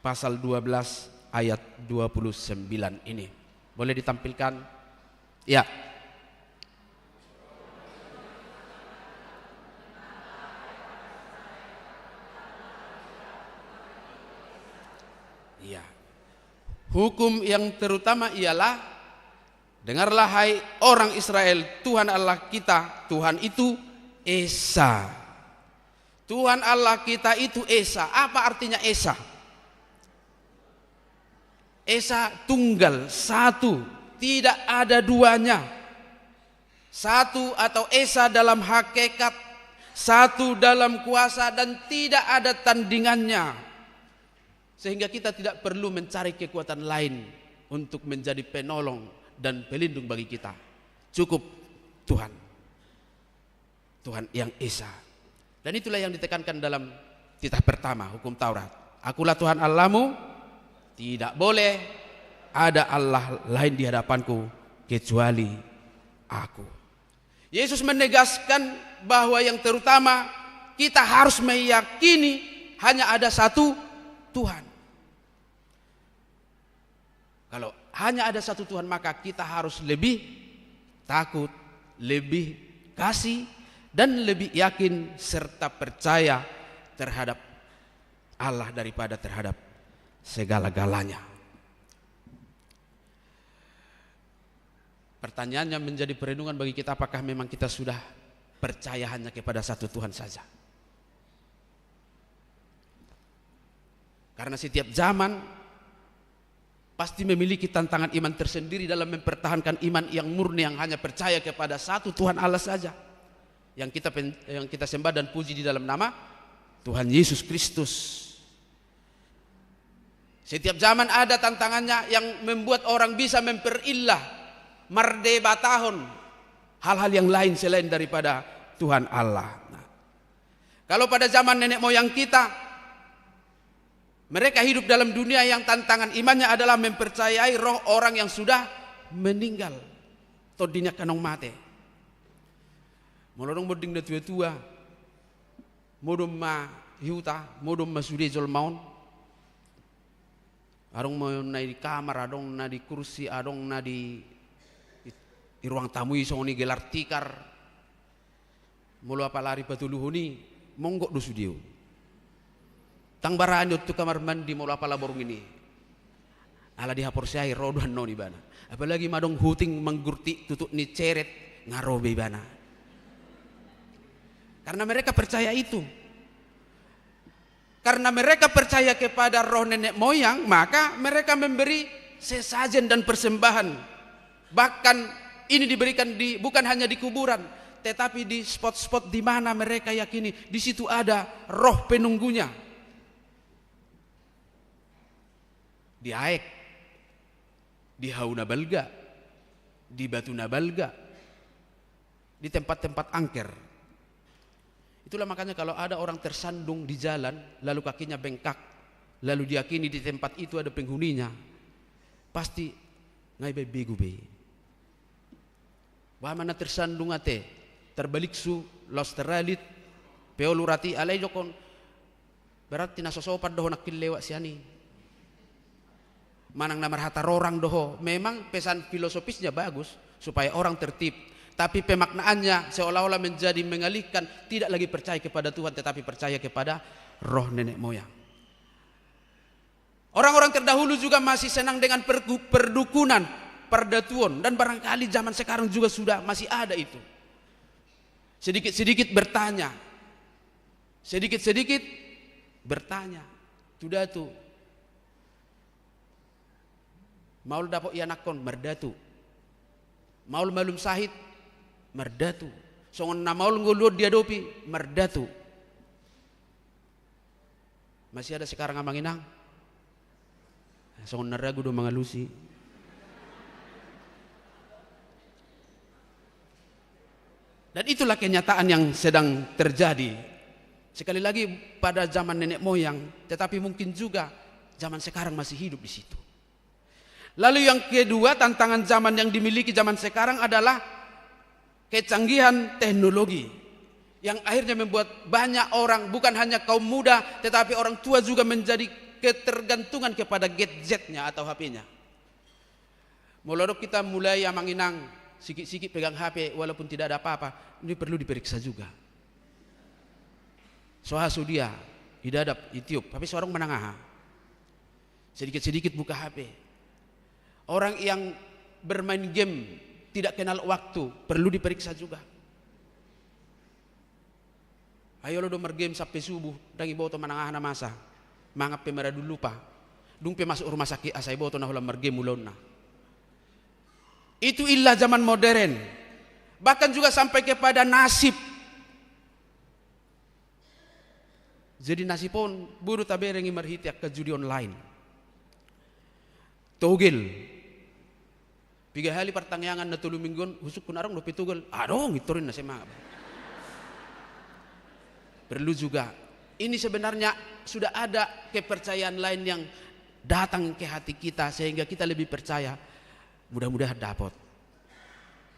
pasal dua belas ayat dua puluh sembilan ini. Boleh ditampilkan? Ya. Iya. Hukum yang terutama ialah, "Dengarlah, hai orang Israel, Tuhan Allah kita, Tuhan itu Esa." Tuhan Allah kita itu Esa. Apa artinya Esa? Esa tunggal, satu, tidak ada duanya. Satu atau Esa dalam hakikat, satu dalam kuasa, dan tidak ada tandingannya. Sehingga kita tidak perlu mencari kekuatan lain untuk menjadi penolong dan pelindung bagi kita. Cukup Tuhan. Tuhan yang Esa. Dan itulah yang ditekankan dalam titah pertama, Hukum Taurat. "Akulah Tuhan Allahmu, Tidak boleh ada Allah lain di hadapanku kecuali Aku. Yesus menegaskan bahwa yang terutama kita harus meyakini hanya ada satu Tuhan. Kalau hanya ada satu Tuhan, maka kita harus lebih takut, lebih kasih, dan lebih yakin serta percaya terhadap Allah daripada terhadap segala-galanya. Pertanyaannya menjadi perenungan bagi kita, apakah memang kita sudah percaya hanya kepada satu Tuhan saja? Karena setiap zaman pasti memiliki tantangan iman tersendiri dalam mempertahankan iman yang murni, yang hanya percaya kepada satu Tuhan Allah saja, yang kita pen-, yang kita sembah dan puji di dalam nama Tuhan Yesus Kristus. Setiap zaman ada tantangannya yang membuat orang bisa memperillah, mardebatahon hal-hal yang lain selain daripada Tuhan Allah. Nah, kalau pada zaman nenek moyang kita, mereka hidup dalam dunia yang tantangan imannya adalah mempercayai roh orang yang sudah meninggal, tondingan kanong mate. Molo adong monding na tua-tua, modom ma hiuta, modom ma sude jolma on. Adong ma na di kamar, adong na di kursi, adong na di, i, i ruang tamu i songon i gelar tikar. Molo apala ari patoluhon i, monggok do sude on. Ndang barani on tu kamar mandi molo apala borngin i. Ala dihaporseai ro do annon ibana. Apalagi ma adong huting manggurtik tutuk ni ceret, nga ro be ibana. Karena mereka percaya itu. Karena mereka percaya kepada roh nenek moyang, maka mereka memberi sesajen dan persembahan. Bahkan ini diberikan di, bukan hanya di kuburan, tetapi di spot-spot di mana mereka yakini di situ ada roh penunggunya. Di aek, di hau na balga, di batu na balga, di tempat-tempat angker. Itulah makanya kalau ada orang tersandung di jalan, lalu kakinya bengkak, lalu diyakini di tempat itu ada penghuninya, pasti nga iba begu be. Boha ma na tersandung ate, tarbaliksu, laos taralit, peol urat i, alai didok on, berarti na so sopan do ho nangkin lewat sian i. Manang na marhata rorang do ho. Memang pesan filosofisnya bagus, supaya orang tertib. Tapi pemaknaannya seolah-olah menjadi mengalihkan, tidak lagi percaya kepada Tuhan, tetapi percaya kepada roh nenek moyang. Orang-orang terdahulu juga masih senang dengan pergu-, perdukunan, pardatuon, dan barangkali zaman sekarang juga sudah masih ada itu. Sedikit-sedikit bertanya, sedikit-sedikit bertanya tu datu. Maol dapot ianakhon, mardatu. Maol malum sahit, mardatu. Songon na maol ngolu on diadopi, mardatu. Masih ada sekarang, Amang Inang? Songon na ragu do mangalusi. Dan itulah kenyataan yang sedang terjadi. Sekali lagi, pada zaman nenek moyang, tetapi mungkin juga zaman sekarang masih hidup di situ. Lalu yang kedua, tantangan zaman yang dimiliki zaman sekarang adalah kecanggihan teknologi yang akhirnya membuat banyak orang, bukan hanya kaum muda, tetapi orang tua juga menjadi ketergantungan kepada gadgetnya atau H P-nya. Molo adong hita mulai, Amang Inang, sikit-sikit pegang H P walaupun tidak ada apa-apa, ini perlu diperiksa juga. So aha sude, didadap, ditiup, tapi so adong manang aha. Sedikit-sedikit buka H P. Orang yang bermain game tidak kenal waktu, perlu diperiksa juga. Ai olo do margame sampe subuh, ndang iboto manang aha na masa. Mangan pe maradu lupa. Dung pe masuk rumah sakit asa iboto na holan margame ulaonna. Itu istilah zaman modern. Bahkan juga sampai kepada nasib. Jadi nasib on, boi do tabereng i marhite angka judi online. Togel. Piga hali partangiangan na tolu minggu on, husungkun adong dope togel. Adong, intor i na semangat. Perlu juga. Ini sebenarnya sudah ada kepercayaan lain yang datang ke hati kita sehingga kita lebih percaya, mudah-mudahan dapat.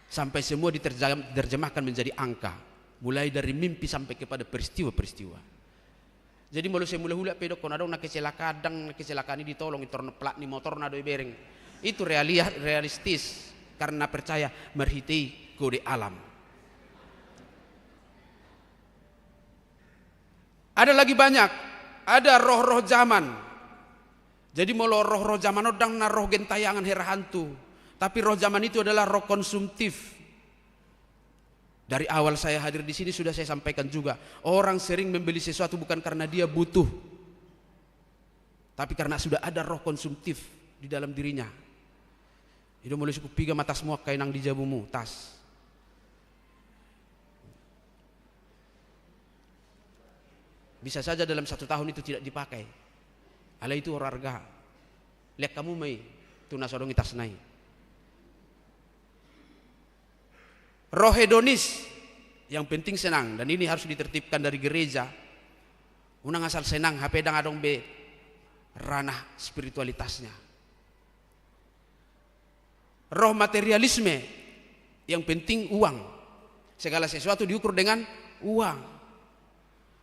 Sampai semua diterjam-, diterjemahkan menjadi angka, mulai dari mimpi sampai kepada peristiwa-peristiwa. Jadi molo sai mula hulak pe didokkon adong na kecelakaan, ndang na kecelakaan i ditolong, intor plat ni motorna do ibereng. Itu realia-, realistis, karena percaya marhitei kode alam. Ada lagi banyak, ada roh-roh zaman. Jadi molo roh-roh zaman on ndang na roh gentayangan, hera hantu, tapi roh zaman itu adalah roh konsumtif. Dari awal saya hadir di sini sudah saya sampaikan juga, orang sering membeli sesuatu bukan karena dia butuh, tapi karena sudah ada roh konsumtif di dalam dirinya. I do molo sungkun piga ma tasmu angka inang di jabumu, tas. Bisa saja dalam satu tahun itu tidak dipakai. Alai itu harga. Lihat kamu mai, tu na so adong i tasna i. Roh hedonis, yang penting senang, dan ini harus ditertibkan dari gereja. Unang asal senang, hape ndang adong be ranah spiritualitasnya. Roh materialisme, yang penting uang. Segala sesuatu diukur dengan uang.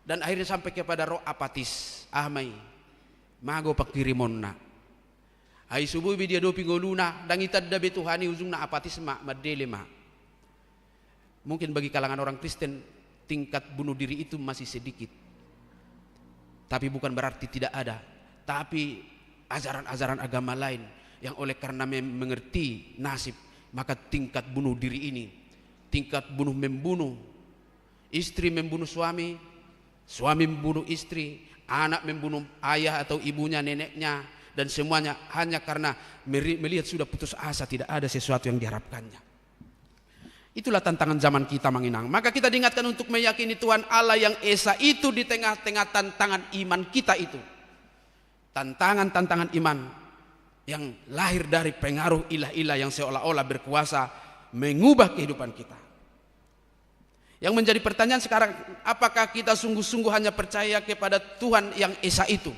Dan akhirnya sampai kepada roh apatis. Ah, mai. Mago pangkirimonna. Ai so boi be diadopi ngoluna, ndang itanda be Tuhan i, ujungna apatis ma, mandele ma. Mungkin bagi kalangan orang Kristen, tingkat bunuh diri itu masih sedikit. Tapi bukan berarti tidak ada. Tapi ajaran-ajaran agama lain yang oleh karena mem-, mengerti nasib, maka tingkat bunuh diri ini, tingkat bunuh membunuh, istri membunuh suami, suami membunuh istri, anak membunuh ayah atau ibunya, neneknya, dan semuanya hanya karena meri-, melihat sudah putus asa, tidak ada sesuatu yang diharapkannya. Itulah tantangan zaman kita, Amang Inang. Maka kita diingatkan untuk meyakini Tuhan Allah yang esa itu di tengah-tengah tantangan iman kita itu. Tantangan-tantangan iman yang lahir dari pengaruh ilah-ilah yang seolah-olah berkuasa mengubah kehidupan kita. Yang menjadi pertanyaan sekarang, apakah kita sungguh-sungguh hanya percaya kepada Tuhan yang esa itu?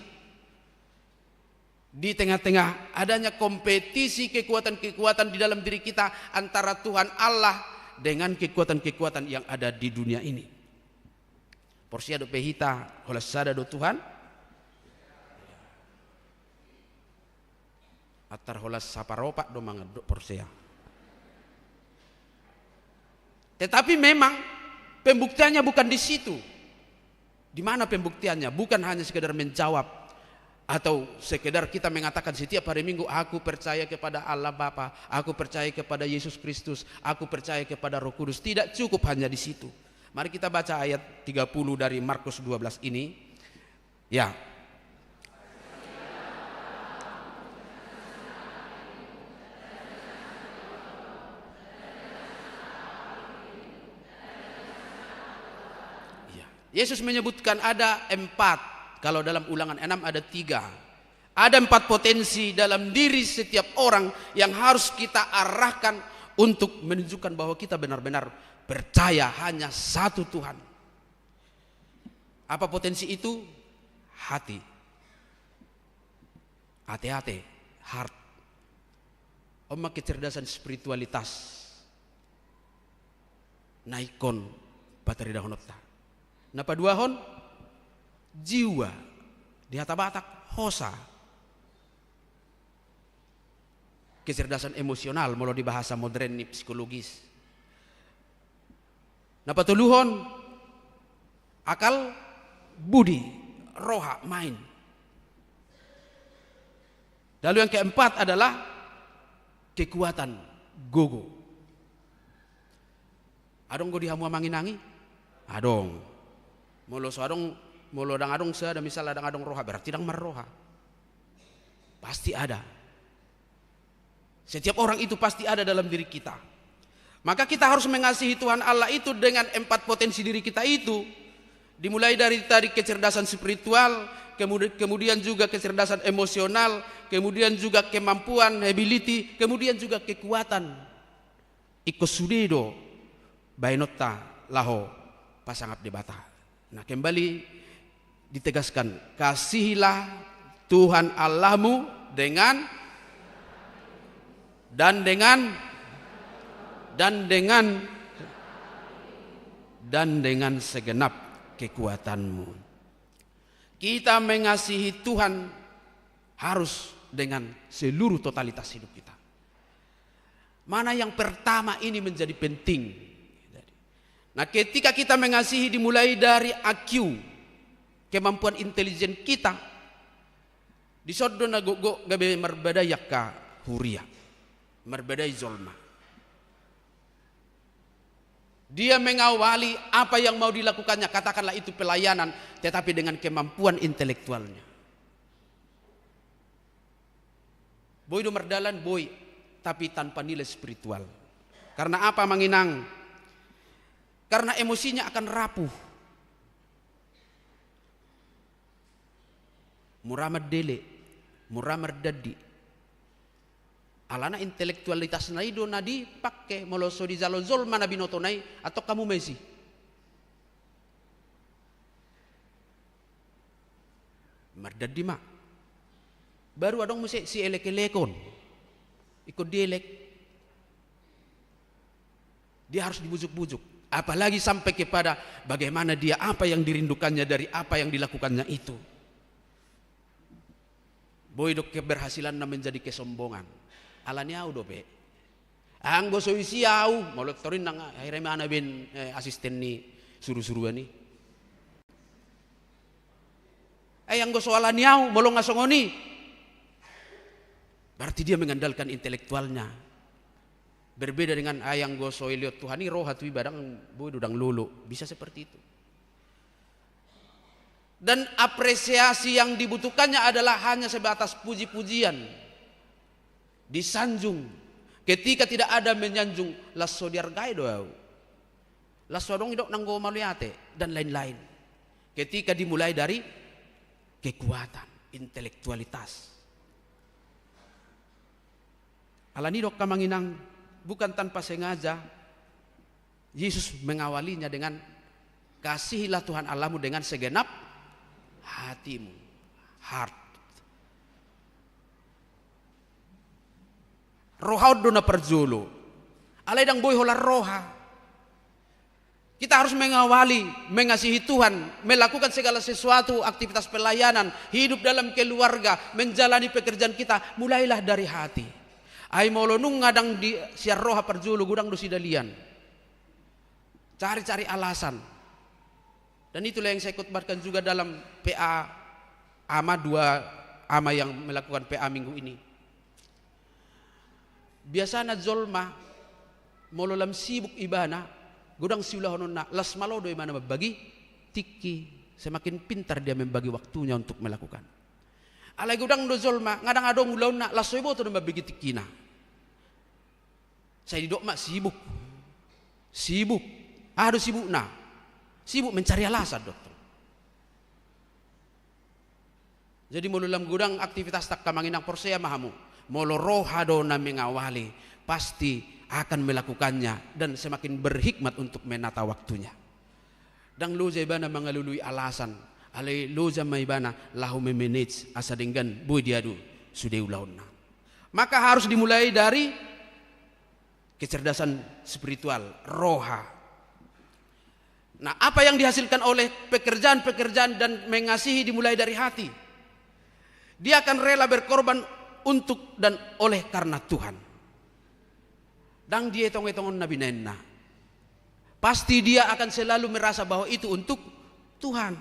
Di tengah-tengah adanya kompetisi kekuatan-kekuatan di dalam diri kita antara Tuhan Allah dengan kekuatan-kekuatan yang ada di dunia ini. Porsea dope hita holan sada do Tuhan? Antar holan saparopat do mangandok porsea. Tetapi memang pembuktiannya bukan di situ. Di mana pembuktiannya? Bukan hanya sekedar menjawab atau sekedar kita mengatakan setiap hari Minggu, "Aku percaya kepada Allah Bapa, aku percaya kepada Yesus Kristus, aku percaya kepada Roh Kudus." Tidak cukup hanya di situ. Mari kita baca ayat tiga puluh dari Markus dua belas ini. Ya. Ya. Yesus menyebutkan ada empat, kalau dalam Ulangan enam ada tiga. Ada empat potensi dalam diri setiap orang yang harus kita arahkan untuk menunjukkan bahwa kita benar-benar percaya hanya satu Tuhan. Apa potensi itu? Hati. Ate-ate, heart. On ma kecerdasan spiritualitas na ingkon pataridahononta. Na paduahon, jiwa. Di hata Batak, hosa. Kecerdasan emosional, molo di bahasa modern ni psikologis. Na patoluhon, akal, budi, roha, mind. Lalu yang keempat adalah kekuatan, gogo. Adong do di hamu, Amang Inang, i? Adong. Molo so adong, molo ndang adong sada, misalna ndang adong roha, berarti ndang marroha. Pasti ada. Setiap orang itu pasti ada dalam diri kita. Maka kita harus mengasihi Tuhan Allah itu dengan empat potensi diri kita itu. Dimulai dari tadi kecerdasan spiritual, kemudi-, kemudian juga kecerdasan emosional, kemudian juga kemampuan, ability, kemudian juga kekuatan. Ingkon sude do baenonta laho pasangap Debata. Nah, kembali ditegaskan, "Kasihilah Tuhan Allahmu Dengan, dan dengan, dan dengan, dan dengan segenap kekuatanmu. Kita mengasihi Tuhan harus dengan seluruh totalitas hidup kita. Mana yang pertama ini menjadi penting? Nah, ketika kita mengasihi dimulai dari I Q, kemampuan intelijen kita, dison do na gokgok gabe marbadai angka huria, marbadai jolma. Dia mengawali apa yang mau dilakukannya, katakanlah itu pelayanan, tetapi dengan kemampuan intelektualnya. Boi do mardalan, boi, tapi tanpa nilai spiritual. Karena apa, Amang Inang? Karena emosinya akan rapuh. Mura mandele, mura mardandi. Alana intelektualitasna i do na dipangke, molo so dijalo jolma na binotona i, antong hamu ma isi. Mardandi ma. Baru adong muse sielek-elekon. Ingkon dielek. Dia harus dibujuk-bujuk. Apalagi sampai kepada bagaimana dia, apa yang dirindukannya dari apa yang dilakukannya itu. Boi do keberhasilanna menjadi kesombongan. Alani au dope. Anggo so isi au, molo torin nang akhirna ma na ben, eh, asisten ni suru-suruan i. Ai anggo so alani au, molo nga songon i, berarti dia mengandalkan intelektualnya. Berbeda dengan ai anggo so dilehon Tuhan i roha tu iba, ndang boi do, ndang lolo. Bisa seperti itu. Dan apresiasi yang dibutuhkannya adalah hanya sebatas puji-pujian. Disanjung. Ketika tidak ada menyanjung, las so diargai do au. Las so adong didok nanggo mauliate, dan lain-lain. Ketika dimulai dari kekuatan, intelektualitas. Alani do, Amang Inang, bukan tanpa sengaja, Yesus mengawalinya dengan, "Kasihilah Tuhan Allahmu dengan segenap hatimu." Heart. Roha on do na parjolo. Alai ndang boi holan roha. Kita harus mengawali, mengasihi Tuhan, melakukan segala sesuatu, aktivitas pelayanan, hidup dalam keluarga, menjalani pekerjaan kita, mulailah dari hati. Ai molo nunga ndang di, sian roha parjolo, godang do sidalian. Cari-cari alasan. Dan itulah yang saya khotbahkan juga dalam P A ama, dua ama yang melakukan P A minggu ini. Biasana jolma, molo lam sibuk ibana, godang siulahononna, las malo do ibana mambagi tingki, semakin pintar dia membagi waktunya untuk melakukan. Alai godang do jolma, nga ndang adong ulaonna, las so diboto do mambagi tingkina. Sai didok ma sibuk. Sibuk. Aha do sibukna? Sibuk mencari alasan do. Jadi molo lam godang aktivitasta, Amang Inang, porsea ma hamu. Molo roha do na mengawali, pasti akan melakukannya dan semakin berhikmat untuk menata waktunya. Ndang loja ibana mangalului alasan, alai loja ma ibana laho memanage asa denggan boi diadu sude ulaonna. Maka harus dimulai dari kecerdasan spiritual, roha. Nah, apa yang dihasilkan oleh pekerjaan-pekerjaan dan mengasihi dimulai dari hati? Dia akan rela berkorban untuk dan oleh karena Tuhan. Ndang dietong-etongon na binaenna. Pasti dia akan selalu merasa bahwa itu untuk Tuhan.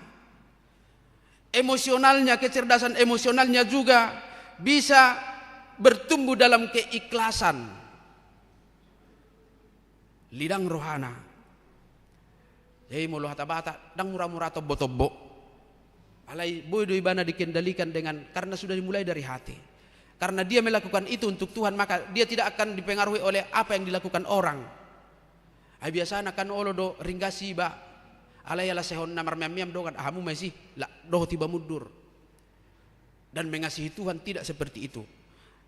Emosionalnya, kecerdasan emosionalnya juga bisa bertumbuh dalam keikhlasan. Lidang rohana. Jadi molo hata Batak, ndang mura-mura tombo-tombo. Alai boi do ibana dikendalikan dengan, karena sudah dimulai dari hati. Karena dia melakukan itu untuk Tuhan, maka dia tidak akan dipengaruhi oleh apa yang dilakukan orang. Ai biasana kan olo do ringgas iba. Alai ala sehon na marmeam-meam do kan, hamu ma isi, la dohot iba mundur. Dan mengasihi Tuhan tidak seperti itu.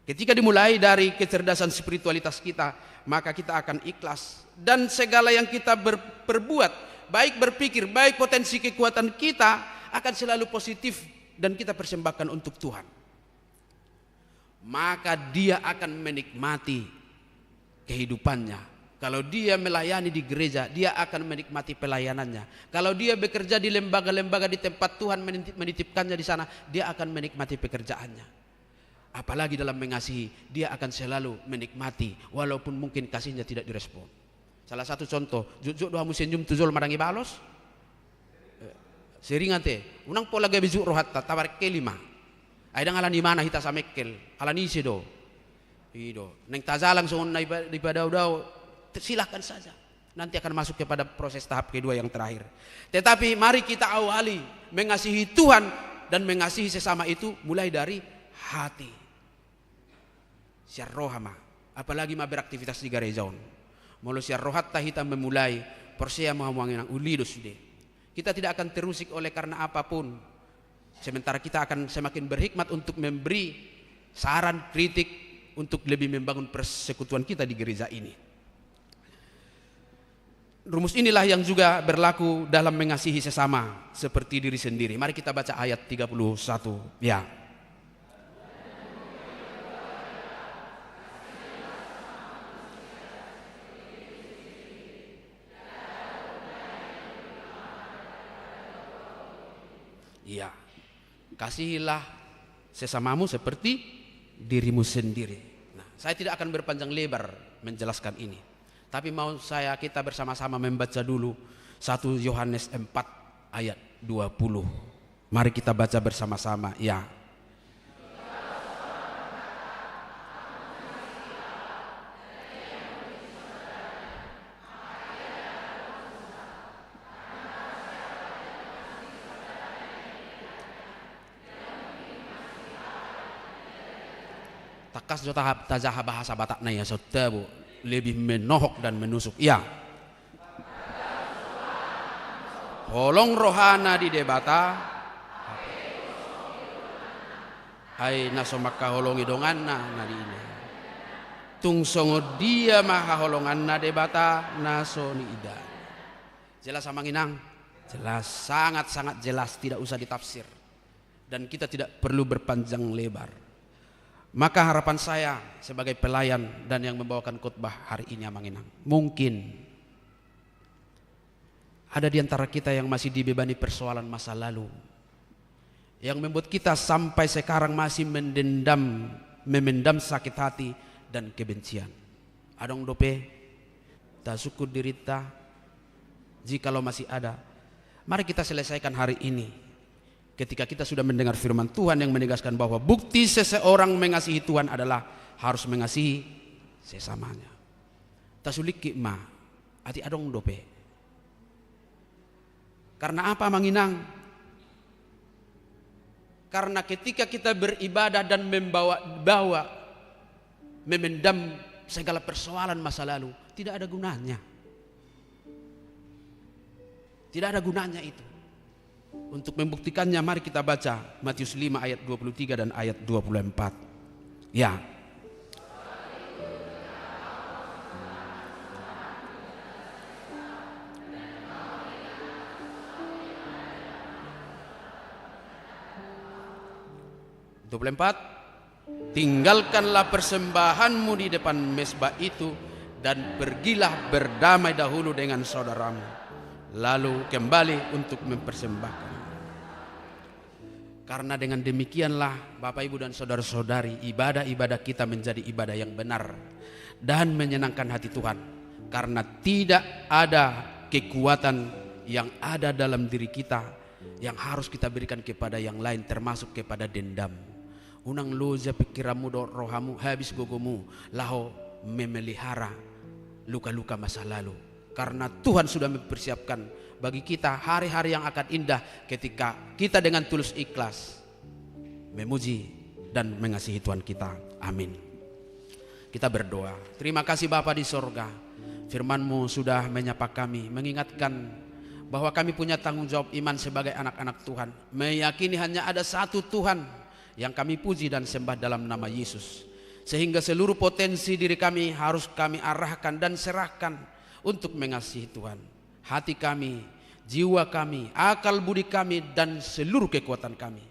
Ketika dimulai dari kecerdasan spiritualitas kita, maka kita akan ikhlas. Dan segala yang kita ber-, perbuat, baik berpikir, baik potensi kekuatan kita, akan selalu positif dan kita persembahkan untuk Tuhan. maka dia akan menikmati kehidupannya. Kalau dia melayani di gereja, dia akan menikmati pelayanannya. Kalau dia bekerja di lembaga-lembaga di tempat Tuhan menitip-, menitipkannya di sana, dia akan menikmati pekerjaannya. Apalagi dalam mengasihi, dia akan selalu menikmati, walaupun mungkin kasihnya tidak direspon. Salah satu contoh, jotjot do hamu senyum tu jolma ndang ibalos? Eh, sering ate, unang pola gabe jut rohanta, tabarengkel i ma. Ai ndang ala ni imana hita samengkel, ala ni ise do. I do. Naeng tajalang songon na dipa-, dipadaodao, te-, silahkan saja. Nanti akan masuk kepada proses tahap kedua yang terakhir. Tetapi mari kita awali mengasihi Tuhan dan mengasihi sesama itu mulai dari hati. Sian roha ma, apalagi ma beraktivitas di gareja on. Molo sian rohanta hita memulai, porsea ma hamu amang inang, uli do sude. Kita tidak akan terusik oleh karena apapun. Sementara kita akan semakin berhikmat untuk memberi saran, kritik, untuk lebih membangun persekutuan kita di gereja ini. Rumus inilah yang juga berlaku dalam mengasihi sesama seperti diri sendiri. Mari kita baca ayat tiga puluh satu. Ya. Iya. Kasihilah sesamamu seperti dirimu sendiri. Nah, saya tidak akan berpanjang lebar menjelaskan ini. Tapi mau saya kita bersama-sama membaca dulu satu Yohanes empat ayat dua puluh. Mari kita baca bersama-sama, ya. Tangkas jo taha-, tajaha bahasa Batakna ia, songon tabo, lebih menohok dan menusuk. Ia. Holong rohana di Debata, ai na so mangkaholongi donganna na diida. Tung songon dia ma haholonganna Debata na so niida. Jelas, Amang Inang? Jelas, sangat-sangat jelas, tidak usah ditafsir. Dan kita tidak perlu berpanjang lebar. Maka harapan saya sebagai pelayan dan yang membawakan khotbah hari ini, Amang Inang, mungkin ada di antara kita yang masih dibebani persoalan masa lalu, yang membuat kita sampai sekarang masih mendendam, memendam sakit hati dan kebencian. Adong dope? Tasungkun dirinta, jikalau masih ada, mari kita selesaikan hari ini. Ketika kita sudah mendengar firman Tuhan yang menegaskan bahwa bukti seseorang mengasihi Tuhan adalah harus mengasihi sesamanya. Tasulingkit ma, atik adong dope. Karena apa, Amang Inang? Karena ketika kita beribadah dan membawa-bawa, memendam segala persoalan masa lalu, tidak ada gunanya. Tidak ada gunanya itu. Untuk membuktikannya, mari kita baca Matius lima ayat dua puluh tiga dan ayat dua puluh empat. Ya. Dua puluh empat. Tinggalkanlah persembahanmu di depan mezbah itu, dan pergilah berdamai dahulu dengan saudaramu, lalu kembali untuk mempersembahkan. Karena dengan demikianlah, Bapak, Ibu, dan saudara-saudari, ibadah-ibadah kita menjadi ibadah yang benar dan menyenangkan hati Tuhan. Karena tidak ada kekuatan yang ada dalam diri kita yang harus kita berikan kepada yang lain, termasuk kepada dendam. Unang loja pikiranmu dohot rohamu, habis gogomu laho memelihara luka-luka masa lalu. Karena Tuhan sudah mempersiapkan bagi kita hari-hari yang akan indah ketika kita dengan tulus ikhlas memuji dan mengasihi Tuhan kita. Amin. Kita berdoa. Terima kasih, Bapa di sorga. Firman-Mu sudah menyapa kami, mengingatkan bahwa kami punya tanggung jawab iman sebagai anak-anak Tuhan, meyakini hanya ada satu Tuhan yang kami puji dan sembah dalam nama Yesus. Sehingga seluruh potensi diri kami harus kami arahkan dan serahkan untuk mengasihi Tuhan. Hati kami, jiwa kami, akal budi kami, dan seluruh kekuatan kami.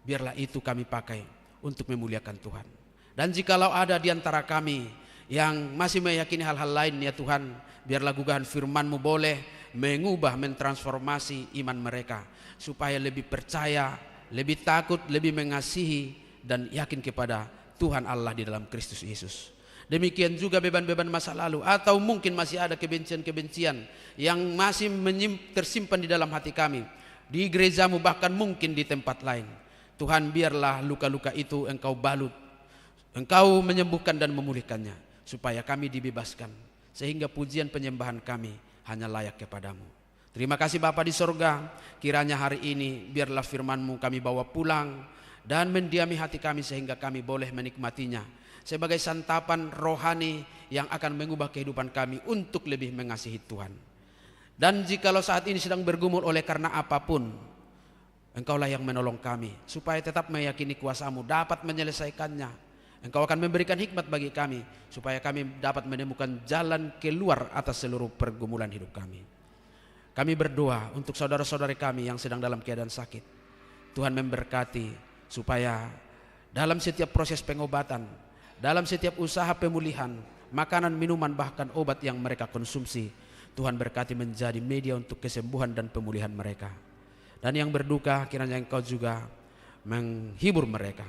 Biarlah itu kami pakai untuk memuliakan Tuhan. Dan jikalau ada di antara kami yang masih meyakini hal-hal lain, ya Tuhan, biarlah gugahan firman-Mu boleh mengubah, mentransformasi iman mereka, supaya lebih percaya, lebih takut, lebih mengasihi, dan yakin kepada Tuhan Allah di dalam Kristus Yesus. Demikian juga beban-beban masa lalu, atau mungkin masih ada kebencian-kebencian yang masih menyim-, tersimpan di dalam hati kami, di gereja-Mu, bahkan mungkin di tempat lain. Tuhan, biarlah luka-luka itu Engkau balut, Engkau menyembuhkan dan memulihkannya, supaya kami dibebaskan, sehingga pujian penyembahan kami hanya layak kepada-Mu. Terima kasih Bapa di sorga, kiranya hari ini biarlah firman-Mu kami bawa pulang dan mendiami hati kami, sehingga kami boleh menikmatinya sebagai santapan rohani yang akan mengubah kehidupan kami untuk lebih mengasihi Tuhan. Dan jikalau saat ini sedang bergumul oleh karena apapun, Engkaulah yang menolong kami, supaya tetap meyakini kuasa-Mu, dapat menyelesaikannya. Engkau akan memberikan hikmat bagi kami, supaya kami dapat menemukan jalan keluar atas seluruh pergumulan hidup kami. Kami berdoa untuk saudara-saudari kami yang sedang dalam keadaan sakit. Tuhan memberkati, supaya dalam setiap proses pengobatan, dalam setiap usaha pemulihan, makanan, minuman, bahkan obat yang mereka konsumsi, Tuhan berkati menjadi media untuk kesembuhan dan pemulihan mereka. Dan yang berduka, kiranya Engkau juga menghibur mereka.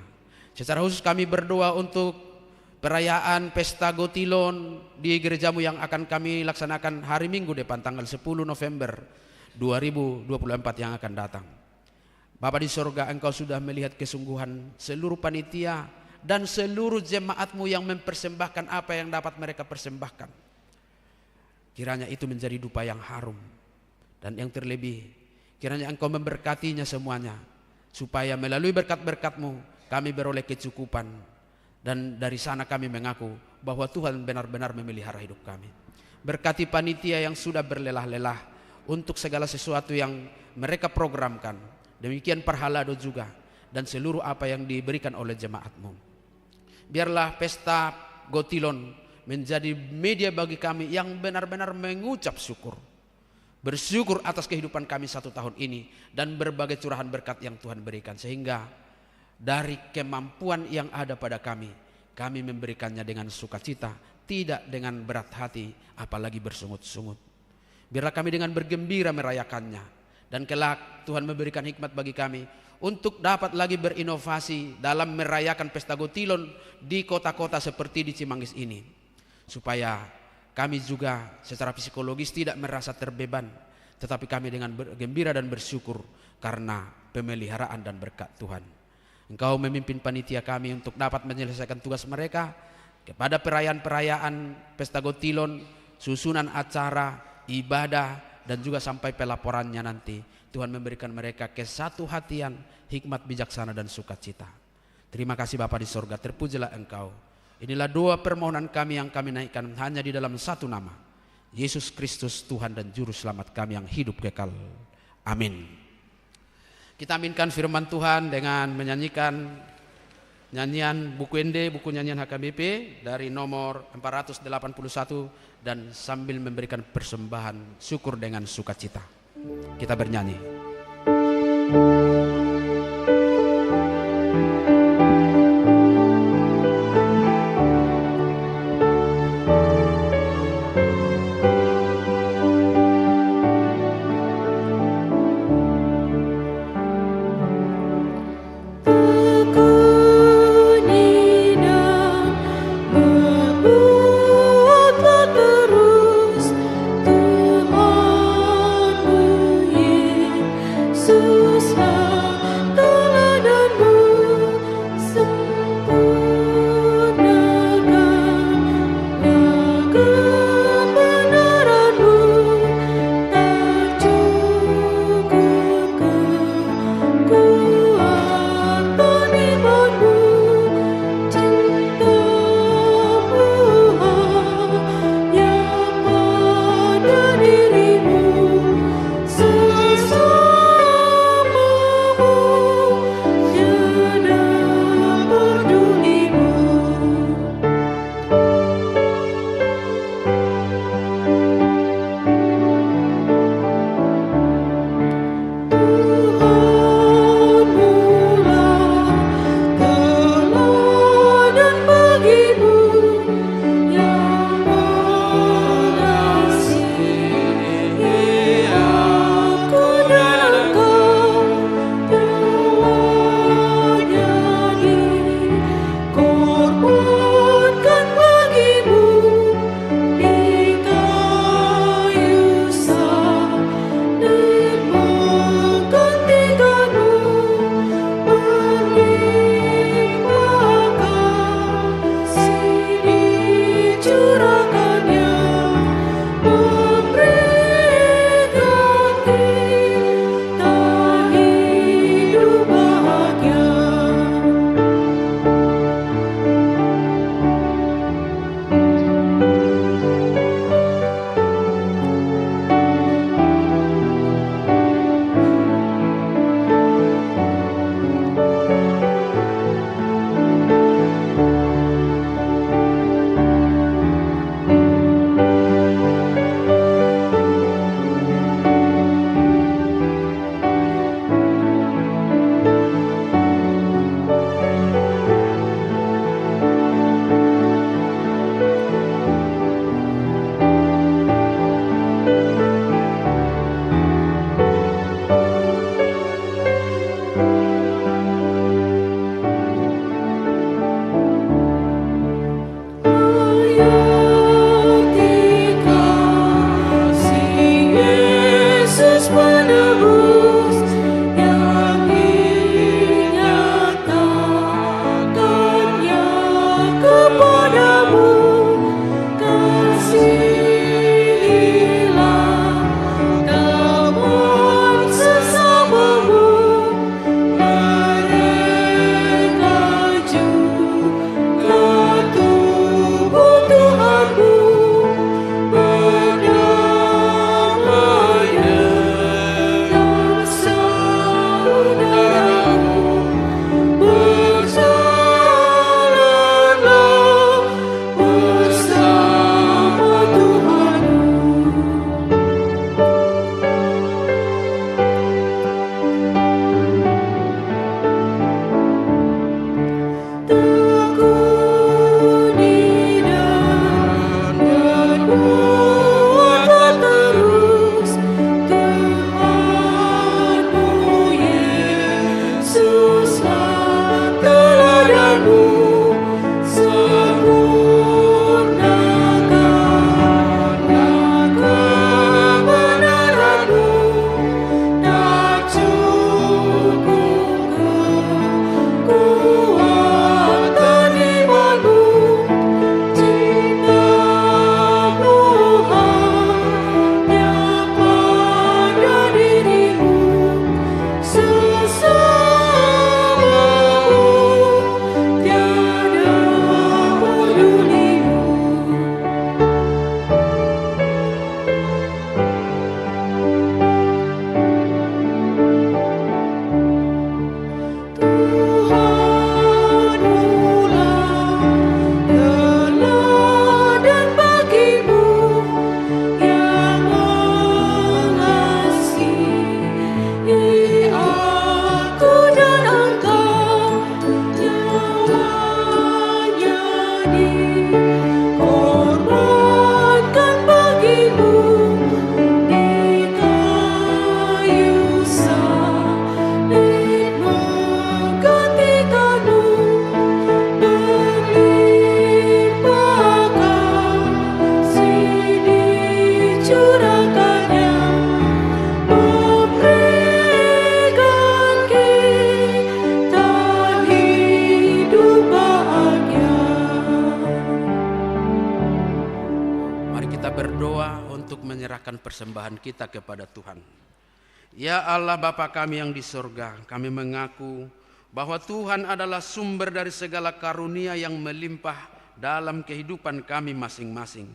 Secara khusus kami berdoa untuk perayaan Pesta Gotilon di gereja-Mu yang akan kami laksanakan hari Minggu depan, tanggal sepuluh November dua ribu dua puluh empat yang akan datang. Bapa di sorga, Engkau sudah melihat kesungguhan seluruh panitia dan seluruh jemaat-Mu yang mempersembahkan apa yang dapat mereka persembahkan. Kiranya itu menjadi dupa yang harum. Dan yang terlebih, kiranya Engkau memberkatinya semuanya, supaya melalui berkat-berkat-Mu, kami beroleh kecukupan. Dan dari sana kami mengaku bahwa Tuhan benar-benar memelihara hidup kami. Berkati panitia yang sudah berlelah-lelah untuk segala sesuatu yang mereka programkan. Demikian parhalado juga, dan seluruh apa yang diberikan oleh jemaat-Mu. Biarlah Pesta Gotilon menjadi media bagi kami yang benar-benar mengucap syukur. Bersyukur atas kehidupan kami satu tahun ini dan berbagai curahan berkat yang Tuhan berikan, sehingga dari kemampuan yang ada pada kami, kami memberikannya dengan sukacita, tidak dengan berat hati, apalagi bersungut-sungut. Biarlah kami dengan bergembira merayakannya. Dan kelak Tuhan memberikan hikmat bagi kami untuk dapat lagi berinovasi dalam merayakan Pesta Gotilon di kota-kota seperti di Cimanggis ini. Supaya kami juga secara psikologis tidak merasa terbeban, tetapi kami dengan bergembira dan bersyukur karena pemeliharaan dan berkat Tuhan. Engkau memimpin panitia kami untuk dapat menyelesaikan tugas mereka kepada perayaan-perayaan Pesta Gotilon, susunan acara, ibadah, dan juga sampai pelaporannya nanti. Tuhan memberikan mereka kesatu hatian, hikmat bijaksana, dan sukacita. Terima kasih Bapa di sorga, terpujilah Engkau. Inilah doa permohonan kami yang kami naikkan hanya di dalam satu nama, Yesus Kristus, Tuhan dan Juru Selamat kami yang hidup kekal. Amin. Kita aminkan firman Tuhan dengan menyanyikan nyanyian Buku Ende, buku nyanyian H K B P, dari nomor empat ratus delapan puluh satu, dan sambil memberikan persembahan syukur dengan sukacita. Kita bernyanyi. menyerahkan persembahan kita kepada Tuhan. Ya Allah, Bapa kami yang di sorga, kami mengaku bahwa Tuhan adalah sumber dari segala karunia yang melimpah dalam kehidupan kami masing-masing.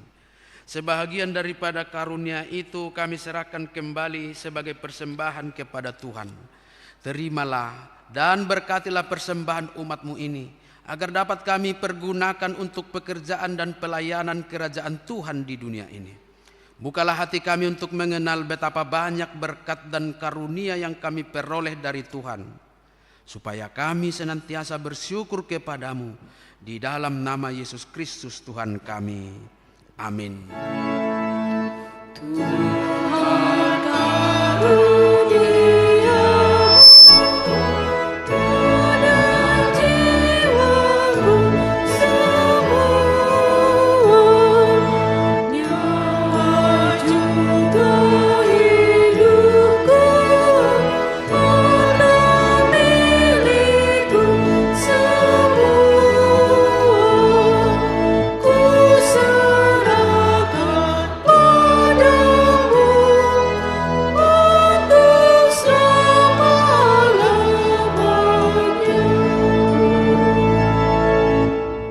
Sebahagian daripada karunia itu kami serahkan kembali sebagai persembahan kepada Tuhan. Terimalah dan berkatilah persembahan umat-Mu ini, agar dapat kami pergunakan untuk pekerjaan dan pelayanan kerajaan Tuhan di dunia ini. Bukalah hati kami untuk mengenal betapa banyak berkat dan karunia yang kami peroleh dari Tuhan, supaya kami senantiasa bersyukur kepada-Mu, di dalam nama Yesus Kristus Tuhan kami. Amin. Tuhan, karunia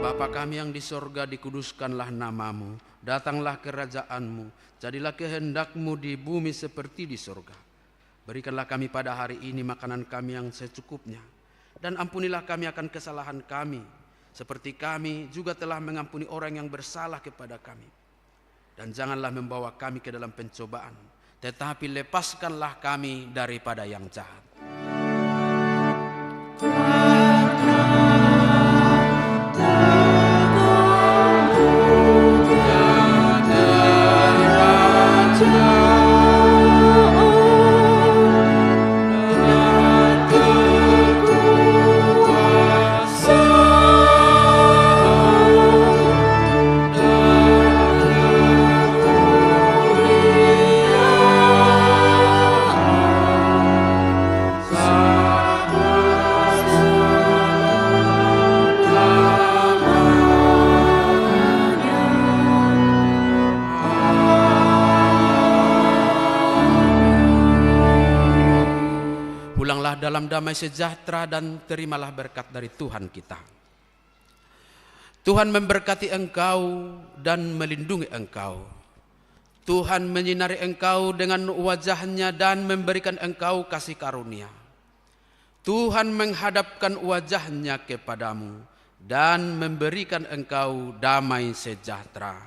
Bapa kami yang di sorga, dikuduskanlah nama-Mu, datanglah kerajaan-Mu, jadilah kehendak-Mu di bumi seperti di sorga. Berikanlah kami pada hari ini makanan kami yang secukupnya, dan ampunilah kami akan kesalahan kami, seperti kami juga telah mengampuni orang yang bersalah kepada kami. Dan janganlah membawa kami ke dalam pencobaan, tetapi lepaskanlah kami daripada yang jahat. Pulanglah dalam damai sejahtera dan terimalah berkat dari Tuhan kita. Tuhan memberkati engkau dan melindungi engkau. Tuhan menyinari engkau dengan wajah-Nya dan memberikan engkau kasih karunia. Tuhan menghadapkan wajah-Nya kepadamu dan memberikan engkau damai sejahtera.